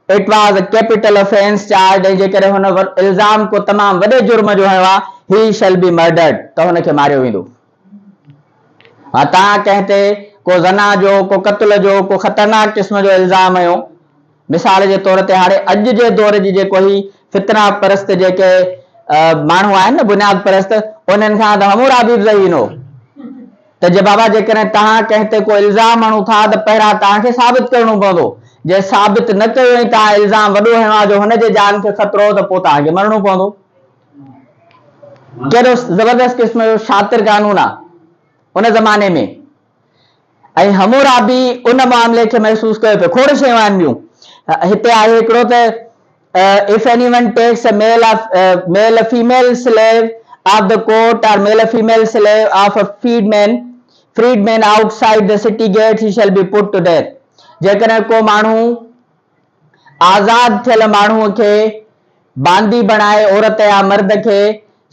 it was a capital offence charged ۽ جيڪڏهن هن الزام ڪو تمام وڏي جرم جو هنيو آهي he shall be murdered ته هن کي ماريو ويندو. ها توهان ڪنهن تي ڪو زنا جو، ڪو قتل جو، ڪو خطرناڪ قسم جو الزام هنيو، مثال جي طور تي هاڻي اڄ جي دور جي جيڪو هي فتنه پرست جيڪي ماڻهو آهن نه بنياد پرست انهن کان ته حمورابي به ذهين هو ته جي بابا جيڪڏهن توهان ڪنهن تي ڪو الزام هڻو ٿا ته پهريان توهان کي ثابت ڪرڻو پوندو، جي ثابت نه ڪيو ۽ توهان الزام وڏو هنيو آهي جو هن جي جان کي خطرو هو ته پوء توهان کي مرڻو پوندو. ڪيڏو زبردست قسم جو شاطر قانون آ ان زماني ۾ ۽ حمورابي ان معاملي کي محسوس ڪيو پيو کوڙ شيون آهن ٻيون هتي آهي هڪڙو ته if anyone takes a male of male a female slave of the court or male a female slave of a freedman freedman outside the city gates he shall be put to death جيڪڏهن ڪو ماڻهو آزاد ٿيل ماڻهوء کي باندي بڻائي عورت يا مرد کي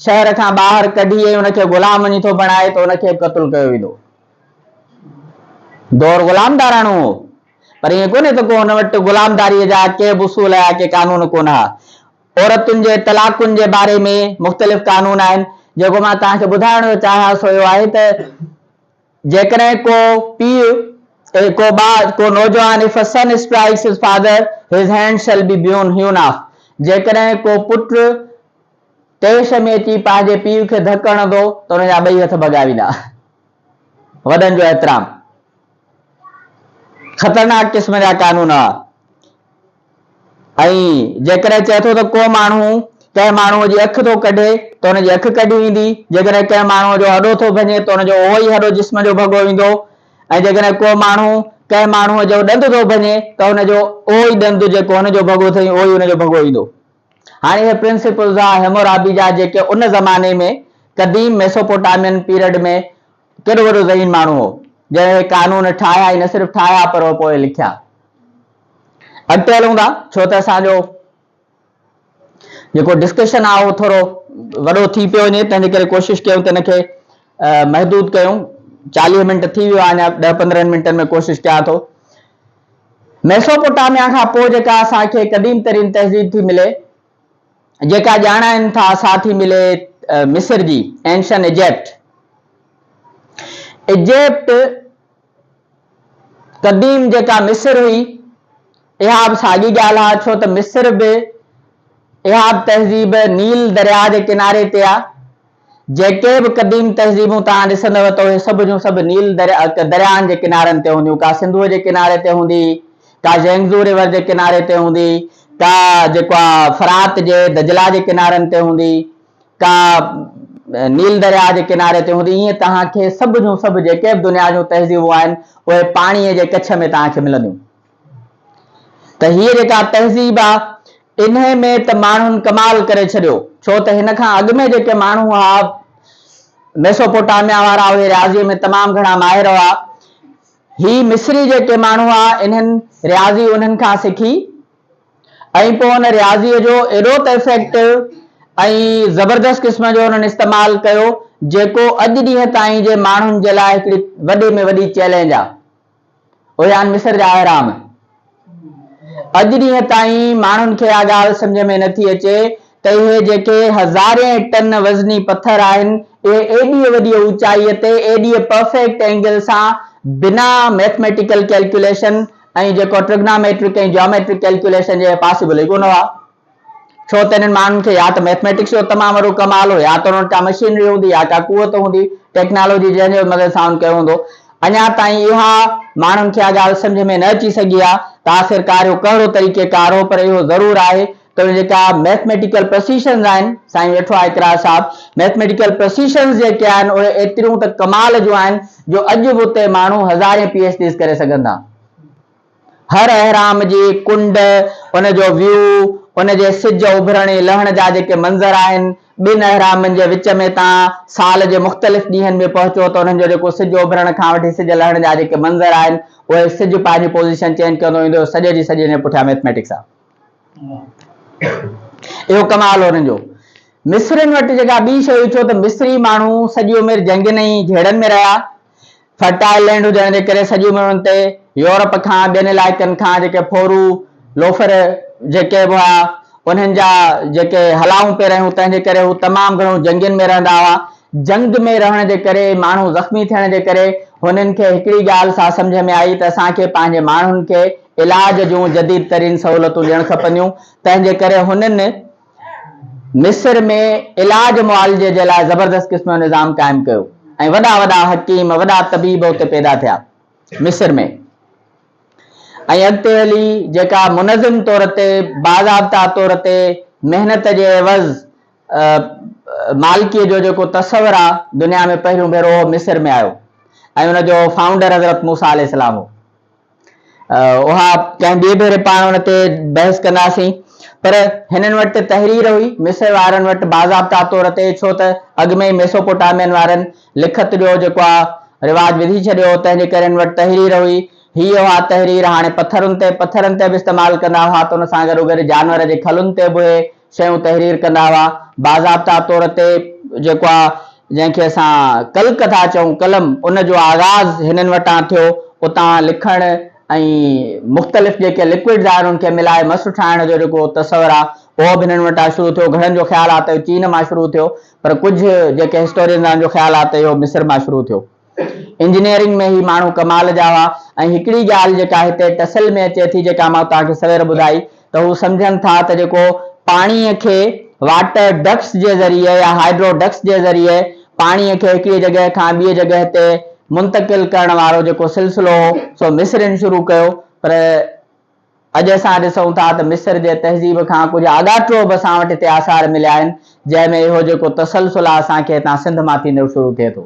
شهر کان ٻاهر ڪڍي ۽ ان کي غلام وڃي ٿو بڻائي ته ان کي به قتل ڪيو ويندو. دور غلامداراڻو هو پر ائين ڪونهي ته ڪو هن وٽ غلامداريء جا ڪي به اصول يا ڪي قانون ڪونه ها. عورتن جي طلاقن جي باري ۾ مختلف قانون آهن. جيڪو مان توهان کي ٻڌائڻ ٿو چاهيان سو اهو آهي ته جيڪڏهن ڪو پيء ڪو ٻار ڪو نوجوان If a son strikes his father, his hand shall be hewn off جيڪڏهن ڪو پٽ طيش ۾ اچي پنهنجي پيء کي ڌڪ هڻندو ته ان جا ٻئي هٿ ڀڳا ويندا. وڏن جو احترام. خطرناڪ قسم جا قانون هئا. ۽ جيڪڏهن چئي ٿو ته ڪو ماڻهو ڪنهن ماڻهوء جي اک ٿو ڪڍي ته ان جي اک ڪڍي ويندي، جيڪڏهن ڪنهن ماڻهوء جو هڏو ٿو ڀڃي ته ان جو اهو ئي هڏو جسم جو ڀڳو ويندو، ۽ جيڪڏهن ڪو ماڻهو ڪنهن ماڻهوء جو ڏند ٿو ڀڃي ته ان جو اهو ئي ڏند جيڪو هن جو ڀڳو اٿئي اهو ئي ان جو ڀڳو ويندو. هاڻي اهي پرنسپلز ها هيمورابي جا جيڪي ان زماني ۾ قديم ميسوپوٽامين پيريڊ ۾ ڪيڏو وڏو ذهين ماڻهو هو جنهن اهي قانون ٺاهيا ۽ نه صرف ٺاهيا پر اهي پوء لکيا. اڳتي هلون ٿا ڇو ته اسان جو جيڪو ڊسڪشن آهي اهو ٿورو وڏو ٿي پيو وڃي تنهن جي ڪري ڪوشش ڪيون ته ان کي محدود ڪيون 40 منٽ ٿي ويو آهي اڃا 10 15 منٽن ۾ ڪوشش ڪيان ٿو ميسوپوٽاميا کان پوء جيڪا اسان کي قديم ترين تهذيب ٿي ملي جيڪا ڄاڻائن ٿا سا ٿي ملي مصر جي اينشن ايجپٽ ايجپٽ قديم جيڪا مصر هئي، اها به ساڳي ڳالهه آهي، ڇو ته مصر به اها به تهذيب نيل درياء جي ڪناري تي آهي. جيڪي به قديم تهذيبون توهان ڏسندؤ ته اهي سڀ جون سڀ نيل درياهن جي ڪنارن تي هونديون. ڪا سنڌوء جي ڪناري تي هوندي، ڪا يينگزو ريور جي ڪناري تي هوندي، ڪا جيڪو آهي فرات جي دجله جي ڪنارن تي هوندي. ڪا نيل درياء جي ڪناري تي هوندي، ائين توهان کي سڀ جون سڀ جيڪي به دنيا جون تهذيبون آهن، اهي پاڻيء جي ڪڇ ۾ توهان کي ملنديون. ته هيء جيڪا تهذيب آ، انهيء ۾ ته ماڻهن ڪمال ڪري ڇڏيو، ڇو ته هن کان اڳ ۾ جيڪي ماڻهو هئا، ميسوپوٽاميا وارا، اهي رياضيء ۾ تمام گهڻا ماهر هئا. هي مصري جيڪي ماڻهو هئا، انهن رياضي انهن کان سکي. ۽ پوء ان رياضيء جو ايڏو ته افيڪٽو ۽ زبردست قسم جو انهن استعمال ڪيو جيڪو اڄ ڏينهن تائين جي ماڻهن جي لاء هڪڙي وڏي ۾ وڏي چئلينج آهي. اهي آهن مصر جا اهرام. اڄ ڏينهن تائين ماڻهن کي اها ڳالهه سمجهه ۾ نٿي اچي ته اهي جيڪي هزارين ٽن وزني پٿر آهن اهي ايڏيء وڏيء اوچائيء تي ايڏيء پرفيڪٽ اينگل سان بنا ميٿميٽيڪل ڪيلڪيوليشن ۽ جيڪو ٽرگناميٽرڪ ۽ جيوميٽرڪ ڪيلڪيوليشن جي پاسيبل ئي ڪونه هئا. ڇو ته انهن ماڻهن کي يا ته ميٿميٽڪس جو تمام وڏو ڪمال هو يا ته انهن وٽ ڪا مشينري هوندي يا ڪا قوت هوندي، ٽيڪنالاجي، جنهن جي مدد سان انهن ڪيو هوندو. اڃا تائين اها ماڻهن کي اها ڳالهه سمجهه ۾ نه اچي سگهي آهي ته آخرڪار اهو ڪهڙو طريقيڪار هو پر اهو ضرور آهي ته اهي جيڪا ميٿميٽيڪل پرسيشنز آهن، سائين ويٺو آهي اقرار صاحب، ميٿميٽيڪل پرسيشنز جيڪي آهن اهي ايتريون ته ڪمال جون آهن جو اڄ به اتي ماڻهو هزارين پي ايڇ ڊيز ڪري سگهن ٿا. هر اهرام جي ڪنڊ، ان جو ويو، ان جي سج اڀرڻ ۽ لهڻ جا جيڪي منظر آهن، ٻن اهرامن جي وچ ۾ توهان سال جي مختلف ڏينهن ۾ پهچو ته انهن جو جيڪو سج اڀرڻ کان وٺي سج لهڻ جا جيڪي منظر آهن اهي سج پنهنجي پوزيشن چينج ڪندو ايندو سڄي جي سڄي جي پٺيان ميٿميٽڪس آهي. اهو ڪمال هو انهن جو. مصرين وٽ جيڪا ٻي شيء هئي ڇو ته مصري ماڻهو سڄي عمر جنگين ۽ جهيڙن ۾ رهيا. فرٽائل لينڊ هجڻ جي ڪري سڄي عمر انهن تي يورپ کان ٻين علائقن کان جيڪي ڦورو، لوفر جيڪي به هئا انهن جا جيڪي هلائون پئي رهيون تنهن جي ڪري هو تمام گهڻو جنگين ۾ رهندا هئا. جنگ ۾ رهڻ جي ڪري ماڻهو زخمي ٿيڻ جي ڪري هنن کي هڪڙي ڳالهه سا سمجهه ۾ آئي ته اسان کي پنهنجي ماڻهن کي علاج جون جديد ترين سهولتون ڏيڻ کپنديون تنهن جي ڪري هنن مصر ۾ علاج معالجي جي لاء زبردست قسم جو نظام قائم ڪيو ۽ وڏا وڏا حڪيم وڏا طبيب اتي پيدا ٿيا مصر ۾ ۽ اڳتي هلي جيڪا منظم طور تي باضابطا طور تي محنت جي عيوض مالڪيء جو جيڪو تصور آ دنيا ۾ پهريون ڀيرو اهو مصر ۾ آيو ۽ ان جو فائونڊر حضرت موسيٰ عليه السلام هو. اها ڪنهن ٻئي ڀيري پاڻ ان تي بحث ڪنداسين پر هنن وٽ تحرير هئي مصر وارن وٽ باضابطا طور تي ڇو ته اڳ ۾ ئي ميسوپوٽامين وارن لکت جو جيڪو آ رواج وڌي ڇڏيو هو تنهن جي ڪري هن وٽ تحرير هئي هيء اها تحرير هاڻي پٿرن تي پٿرن تي به استعمال ڪندا هئا ته ان سان گڏوگڏ جانور جي کلن تي به اهي شيون تحرير ڪندا هئا. باضابطا طور تي جيڪو آ جنهن کي اسان ڪلڪ ٿا چئون، قلم، ان جو آغاز هنن وٽان ٿيو. اتان لکڻ ۽ مختلف جيڪي لڪوئڊز آهن ان کي ملائي مس ٺاهڻ جو جيڪو تصور آ اهو به هنن وٽان شروع ٿيو. گهڻن جو خيال آهي ته اهو چين مان شروع ٿيو، پر ڪجهه جيڪي هسٽورينز آهن جو خيال آهي ته اهو مصر مان شروع ٿيو. انجنيئرنگ ۾ هي ماڻهو ڪمال جا هئا ۽ هڪڙي ڳالهه جيڪا هتي ٽسل ۾ اچي ٿي جيڪا مان توهان کي سوير ٻڌائي ته هو سمجهن ٿا ته جيڪو پاڻيء کي واٽر ڊڪس جي ذريعي يا هائيڊرو ڊڪس جي ذريعي پاڻيء کي هڪڙيء جڳهه کان ٻيء جڳهه تي منتقل ڪرڻ وارو جيڪو سلسلو هو سو مصرين شروع ڪيو پر اڄ اسان ڏسون ٿا ته مصر جي تهذيب کان ڪجهه آڳاٽو به اسان وٽ هتي آثار مليا آهن جنهن ۾ اهو جيڪو تسلسل آهي اسان کي هتان سنڌ مان ٿيندو شروع ٿئي ٿو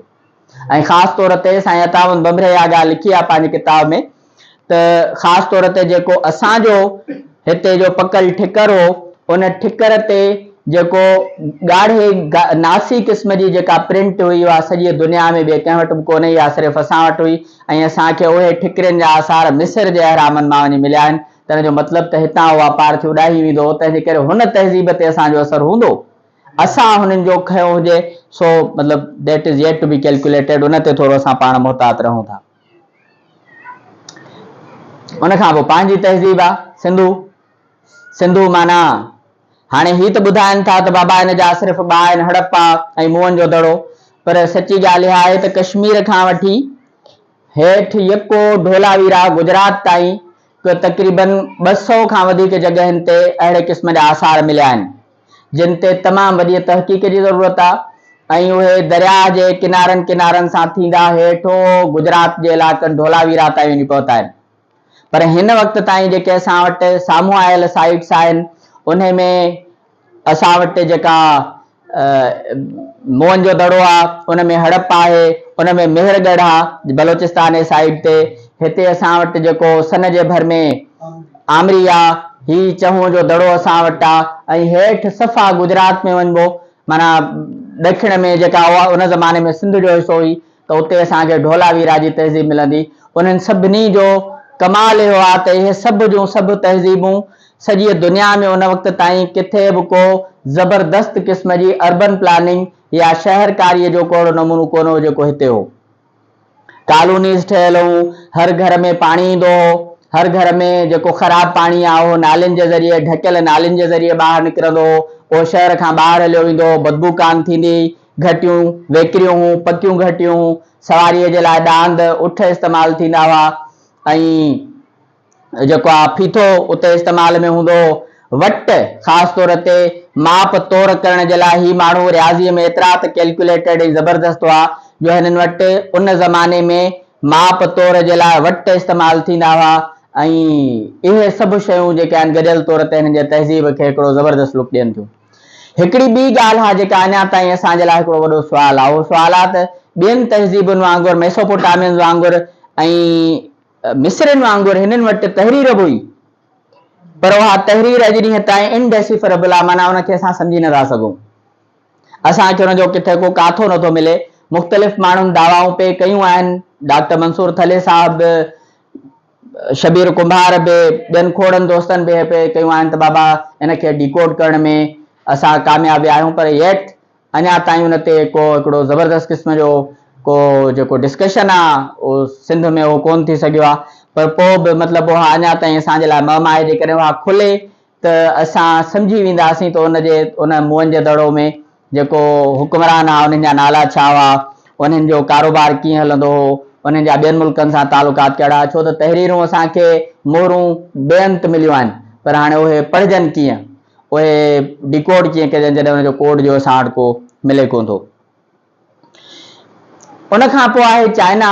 ۽ خاص طور تي سائين عطاوند ڀنڀري اها ڳالهه لکي آهي پنهنجي ڪتاب ۾ ته خاص طور تي جيڪو اسان جو هتي جو پڪل ٺڪر هو ان ٺڪر تي جيڪو ڳاڙهي ناسي قسم جي جيڪا پرنٽ هئي اها سڄيء دنيا ۾ ٻئي ڪنهن وٽ به ڪونه هئي اها صرف اسان وٽ هئي ۽ اسان کي اهي ٺڪرين جا آثار مصر جي اهرامن مان وڃي مليا آهن، تنهن جو مطلب ته هتان اهو واپار ٿي اڏاهي ويندو هو، تنهن جي ڪري هن تهذيب تي اسان جو اثر هوندو. اسان هنن جو کنيو هجي، سو مطلب That is yet to be calculated ان تي ٿورو اسان پاڻ محتاط رهون ٿا. ان کان پوء پنهنجي تهذيب آ سنڌو. سنڌو معنيٰ هاڻي هي ته ٻڌائن ٿا ته بابا هن جا صرف ٻه آهن هڙپا ۽ موئن جو دڙو پر سچي ڳالهه اها آهي ته ڪشمير کان وٺي هيٺ يڪو ڍولاويرا گجرات تائين تقريبن 200 کان وڌيڪ جڳهين تي اهڙي قسم جا آثار مليا آهن جن تي تمام وڏيء تحقيق جي ضرورت آهي ۽ اهي درياهه جي ڪنارن ڪنارن سان ٿيندا هيٺ گجرات جي علائقن ڍولاويرا تائين وڃي پهتا آهن. پر هن وقت تائين جيڪي اسان وٽ سامهون آيل سائيٽس آهن انهي ۾ اسان وٽ جيڪا موئن جو دڙو آ ان ۾ هڙپ آهي ان ۾ مهر ڳڙهه آ بلوچستان جي سائيٽ تي هتي اسان وٽ جيڪو سن جي ڀر ۾ آمري آ هي چهون جو دڙو اسان وٽ آ ۽ هيٺ صفا گجرات ۾ وڃبو معنيٰ ڏکڻ ۾ جيڪا اها ان زماني ۾ سنڌ جو حصو هئي ته اتي اسان کي ڍولاويرا جي تهذيب ملندي. انهن سڀني جو ڪمال اهو آهي ته اهي سڀ جون سڀ تهذيبون سڄيء دنيا ۾ ان وقت تائين ڪٿي به ڪو زبردست قسم جي اربن پلاننگ يا شهرڪاريء جو ڪو اهڙو نمونو ڪونه هو جيڪو هتي هو. ڪالونيز ٺهيل هيون، هر گهر ۾ پاڻي ايندو هو، هر گهر ۾ جيڪو خراب پاڻي آهي اهو نالين جي ذريعي ڍڪيل نالين جي ذريعي ٻاهر نڪرندو هو، اهو شهر کان ٻاهر هليو ويندو هو، بدبو ڪانه ٿيندي هئي، گهٽيون ويڪريون هيون، پڪيون گهٽيون هيون، سواريء جي لاء ڏاند، اٺ استعمال ٿيندا هئا ۽ جيڪو آ ڦيٿو اتي استعمال ۾ هوندو هو. وٽ، خاص طور تي ماپ تور ڪرڻ جي لاء هي ماڻهو رياضيء ۾ ايترا ته ڪيلڪيوليٽيڊ ۽ زبردست هئا جو هنن وٽ ان زماني ۾ ماپ تور جي لاء وٽ استعمال ٿيندا هئا ۽ اهي سڀ شيون جيڪي آهن گڏيل طور تي هنن جي تهذيب کي هڪڙو زبردست لڪ ڏين ٿيون. هڪڙي ٻي ڳالهه آ جيڪا اڃا تائين اسان جي لاء هڪڙو وڏو سوال آ اهو سوال آ ته ٻين تهذيبن وانگر ميسوپوٽامينز وانگر ۽ مصرين وانگر هنن وٽ تحرير به هئي پر اها تحرير اڄ ڏينهن تائين انڊيسيفربل آ معنيٰ ان کي اسان سمجهي نٿا سگهون اسان کي ان جو ڪٿي ڪو ڪاٿو نٿو ملي مختلف ماڻهن دعوائون پئي ڪيون آهن ڊاڪٽر منصور ٿلهي صاحب به شبير ڪنڀار به ٻين کوڙن دوستن به پئي ڪيون آهن ته بابا ان کي ڊيڪوڊ ڪرڻ ۾ اسان ڪامياب ويا آهيون پر ييٽ اڃا تائين ان تي ڪو هڪڙو زبردست قسم جو ڪو جيڪو ڊسڪشن آ اهو سنڌ ۾ اهو ڪون ٿي سگهيو آ پر پوء به مطلب اها اڃا تائين اسان جي لاء مهم آهي جيڪڏهن اها کلي ته اسان سمجهي وينداسين ته ان جي ان موئن جي دڙو ۾ جيڪو حڪمران ها انهن جا نالا ڇا هئا، انهن جو ڪاروبار ڪيئن هلندو هو، انهن جا ٻين ملڪن سان تعلقات ڪهڙا ها، ڇو ته تحريرون اسان کي مهرون بي انت مليون آهن پر هاڻي اهي پڙهجن ڪيئن، اهي ڊيڪوڊ ڪيئن ڪجن جڏهن ان جو ڪوڊ جو اسان وٽ ڪو ملي ڪونه ٿو. ان کان پوء آهي چائنا،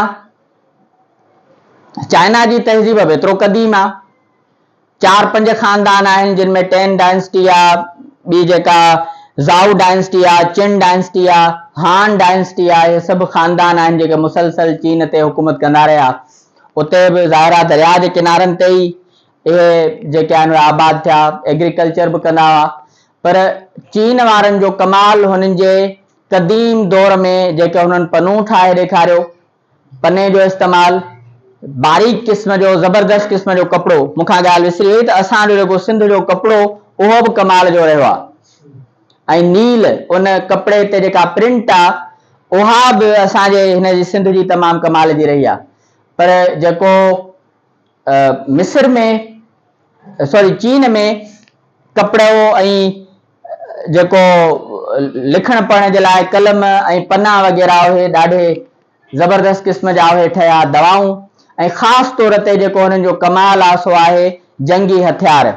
چائنا جي تهذيب به ايترو قديم آهي. چار پنج خاندان آهن جن ۾ ٽين ڊائنسٽي آ، ٻي جيڪا زائو ڊائنسٽي آ، چن ڊائنسٽي آ، هان ڊائنسٽي آ، اهي سڀ خاندان آهن جيڪي مسلسل چين تي حڪومت ڪندا رهيا. اتي به ظاهر آ درياء جي ڪنارن تي ئي اهي جيڪي آهن اهي آباد ٿيا، ايگريڪلچر به ڪندا هئا. پر چين وارن جو ڪمال هنن جي قديم دور ۾ جيڪي هنن پنون ٺاهي ڏيکاريو، پني جو استعمال، باريڪ قسم جو زبردست قسم جو ڪپڙو، مون کان ڳالهه وسري وئي ته اسان جو جيڪو سنڌ جو ڪپڙو اهو به ڪمال جو رهيو آهي ۽ نيل ان ڪپڙي تي جيڪا پرنٽ آهي اها به اسان جي هن جي سنڌ جي تمام ڪمال جي رهي آهي پر جيڪو مصر ۾ سوري چين ۾ ڪپڙو ۽ جيڪو لکڻ پڙهڻ جي لاء قلم ۽ پنا وغيره اهي ڏاڍي زبردست قسم جا اهي ٺهيا، دوائون ۽ خاص طور تي جيڪو هنن جو ڪمال آ سو آهي جنگي هٿيار.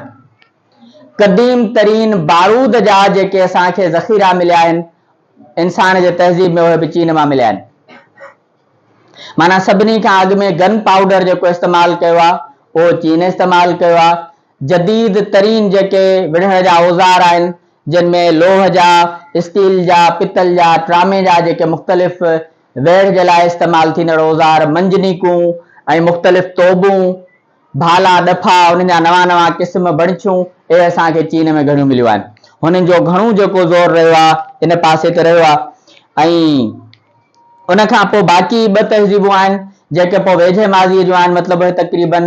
قديم ترين بارود جا جيڪي اسان کي ذخيرا مليا آهن انسان جي تهذيب ۾ اهي به چين مان مليا آهن. معنيٰ سڀني کان اڳ ۾ گن پائوڊر جيڪو استعمال ڪيو آ اهو چين استعمال ڪيو آ. جديد ترين جيڪي وڙهڻ جا اوزار آهن جن ۾ لوهه جا، اسٽيل جا، پتل جا، ٽرامي جا جيڪي مختلف ويڙهه جي لاء استعمال ٿيندڙ اوزار، منجنيقون ۽ مختلف توبون، ڀالا، ڏڦا، انهن جا نوان نوان قسم، بڻڇيون، اهي اسان کي چين ۾ گهڻيون مليون آهن. هنن جو گهڻو جيڪو زور رهيو آهي ان پاسي تي رهيو آهي ۽ ان کان پوء باقي ٻه تهذيبون آهن جيڪي پوء ويجهي ماضيء جون آهن مطلب اهي تقريباً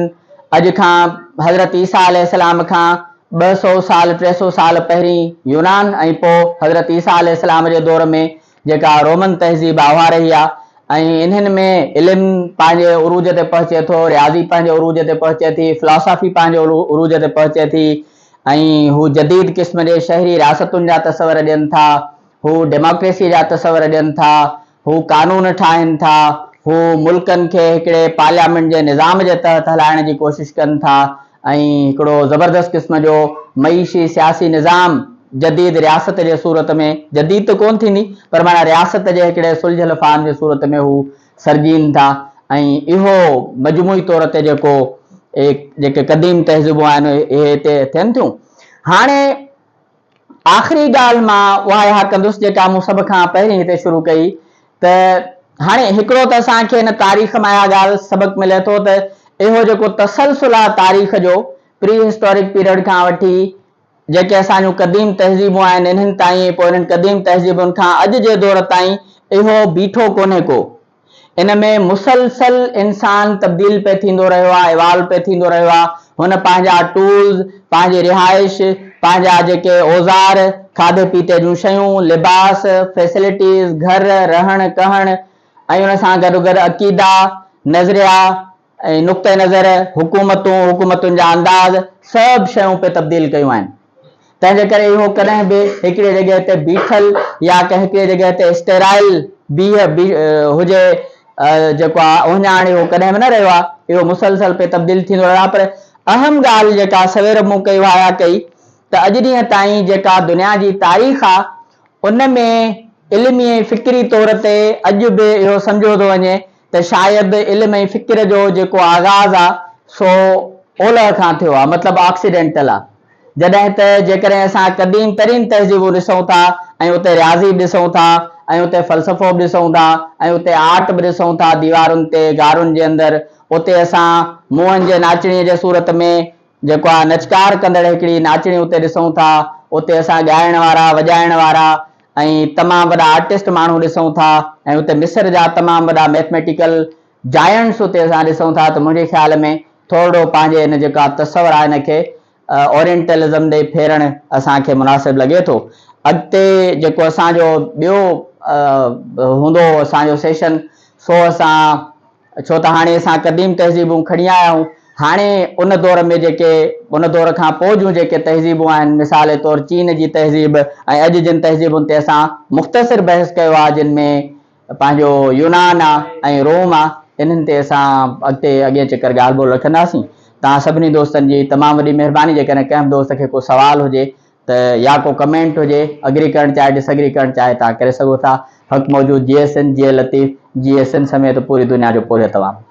اڄ کان حضرت عيسيٰ عليه السلام کان 200 سال 300 سال پهرين يونان ۽ پوء حضرت عيسيٰ عليه السلام جي دور ۾ جيڪا رومن تهذيب آهي اها رهي آهي ۽ انهن ۾ علم پنهنجي عروج تي پهچي ٿو، رياضي پنهنجي عروج تي پهچي ٿي، فلاسافي پنهنجي عروج تي پهچي ٿي ۽ هو جديد قسم جي شهري رياستن جا تصور ڏين ٿا. هو ڊيموڪريسيء جا تصور ڏين ٿا، هو قانون ٺاهين ٿا، هو ملڪن کي هڪڙي پارليامينٽ جي نظام جي تحت هلائڻ جي ڪوشش ڪن ٿا ۽ هڪڙو زبردست قسم جو معيشي سياسي نظام جديد رياست جي صورت ۾ جديد ته ڪونه ٿيندي پر معنيٰ رياست جي هڪڙي سلجهيل فارم جي صورت ۾ هو سرجين ٿا ۽ اهو مجموعي طور تي جيڪو جيڪي قديم تهذيبون آهن اهي هتي ٿين ٿيون. هاڻي آخري ڳالهه مان اها اها ڪندس جيڪا مون سڀ کان پهرين هتي شروع ڪئي ته هاڻي هڪڙو ته اسان کي هن تاريخ مان اها ڳالهه سبق ملي ٿو ته اهو جيڪو تسلسل آهي تاريخ جو پري هسٽورڪ پيريڊ کان وٺي جيڪي اسان جون قديم تهذيبون آهن انهن تائين پوء انهن قديم تهذيبن کان اڄ جي دور تائين اهو بيٺو ڪونهي ڪو. ان ۾ مسلسل انسان تبديل پئي ٿيندو رهيو آهي، ايوالو پئي ٿيندو رهيو آهي، هن پنهنجا ٽولز، پنهنجي رهائش، پنهنجا جيڪي اوزار، کاڌي پيتي جون شيون، لباس، فيسلٽيز، گهر، رهڻ ڪهڻ ۽ ان سان گڏوگڏ عقيدا، نظريا ۽ نقطه نظر، حڪومتون، حڪومتن جا انداز، سڀ شيون پئي تبديل ڪيون آهن. تنهن جي ڪري اهو ڪڏهن به هڪڙي جڳهه تي بيٺل يا ڪنهن هڪڙي جڳهه تي اسٽيرائل بيهه هجي جيڪو آهي اهڃاڻ اهو ڪڏهن به نه رهيو آهي. اهو مسلسل پئي تبديل ٿيندو رهيو آهي پر اهم ڳالهه جيڪا سوير مون ڪئي اها اها ڪئي ته اڄ ڏينهن تائين جيڪا دنيا جي تاريخ آهي ان ۾ علمي ۽ فڪري طور تي اڄ به اهو سمجهيو ٿو وڃي ته شايد علم ۽ فڪر جو جيڪو آغاز آ سو اولهه کان ٿيو آ مطلب آڪسيڊينٽل آ. جڏهن ته جيڪڏهن اسان قديم ترين تهذيبون ڏسون ٿا ۽ اتي رياضي به ڏسون ٿا ۽ اتي فلسفو به ڏسون ٿا ۽ اتي آرٽ به ڏسون ٿا ديوارن تي غارن جي اندر اتي اسان موهن جي ناچڻي جي صورت ۾ جيڪو آ نچڪار ڪندڙ هڪڙي ناچڻي اتي ڏسون ٿا اتي اسان ڳائڻ وارا وڄائڻ وارا ۽ تمام وڏا آرٽسٽ ماڻهو ڏسون ٿا ۽ اتي مصر جا تمام وڏا ميٿميٽيڪل جائنٽس اتي اسان ڏسون ٿا ته منهنجي خيال ۾ ٿورڙو پنهنجي ان جيڪا تصور آهي ان کي اورينٽلزم ڏي ڦيرڻ اسان کي مناسب لڳي ٿو. اڳتي جيڪو اسان جو ٻيو هوندو اسان جو سيشن سو اسان ڇو ته هاڻي اسان قديم تهذيبون کڻي آيا آهيون، هاڻي ان دور ۾ جيڪي ان دور کان پوء جون جيڪي تهذيبون آهن مثال طور چين جي تهذيب ۽ اڄ جن تهذيبن تي اسان مختصر بحث ڪيو آهي جن ۾ پنهنجو يونان آ ۽ روم آ انهن تي اسان اڳتي اڳئين چڪر ڳالهه ٻولهه رکنداسين. توهان سڀني دوستن جي تمام وڏي مهرباني جيڪڏهن ڪنهن به دوست کي ڪو سوال هجي ته يا ڪو ڪمينٽ هجي اگري ڪرڻ چاهي ڊس اگري ڪرڻ چاهي توهان ڪري سگهو ٿا. حق موجود جيئي سنڌ جيئي لطيف جيئي سنڌ سميت پوري دنيا جو پورهيت عوام.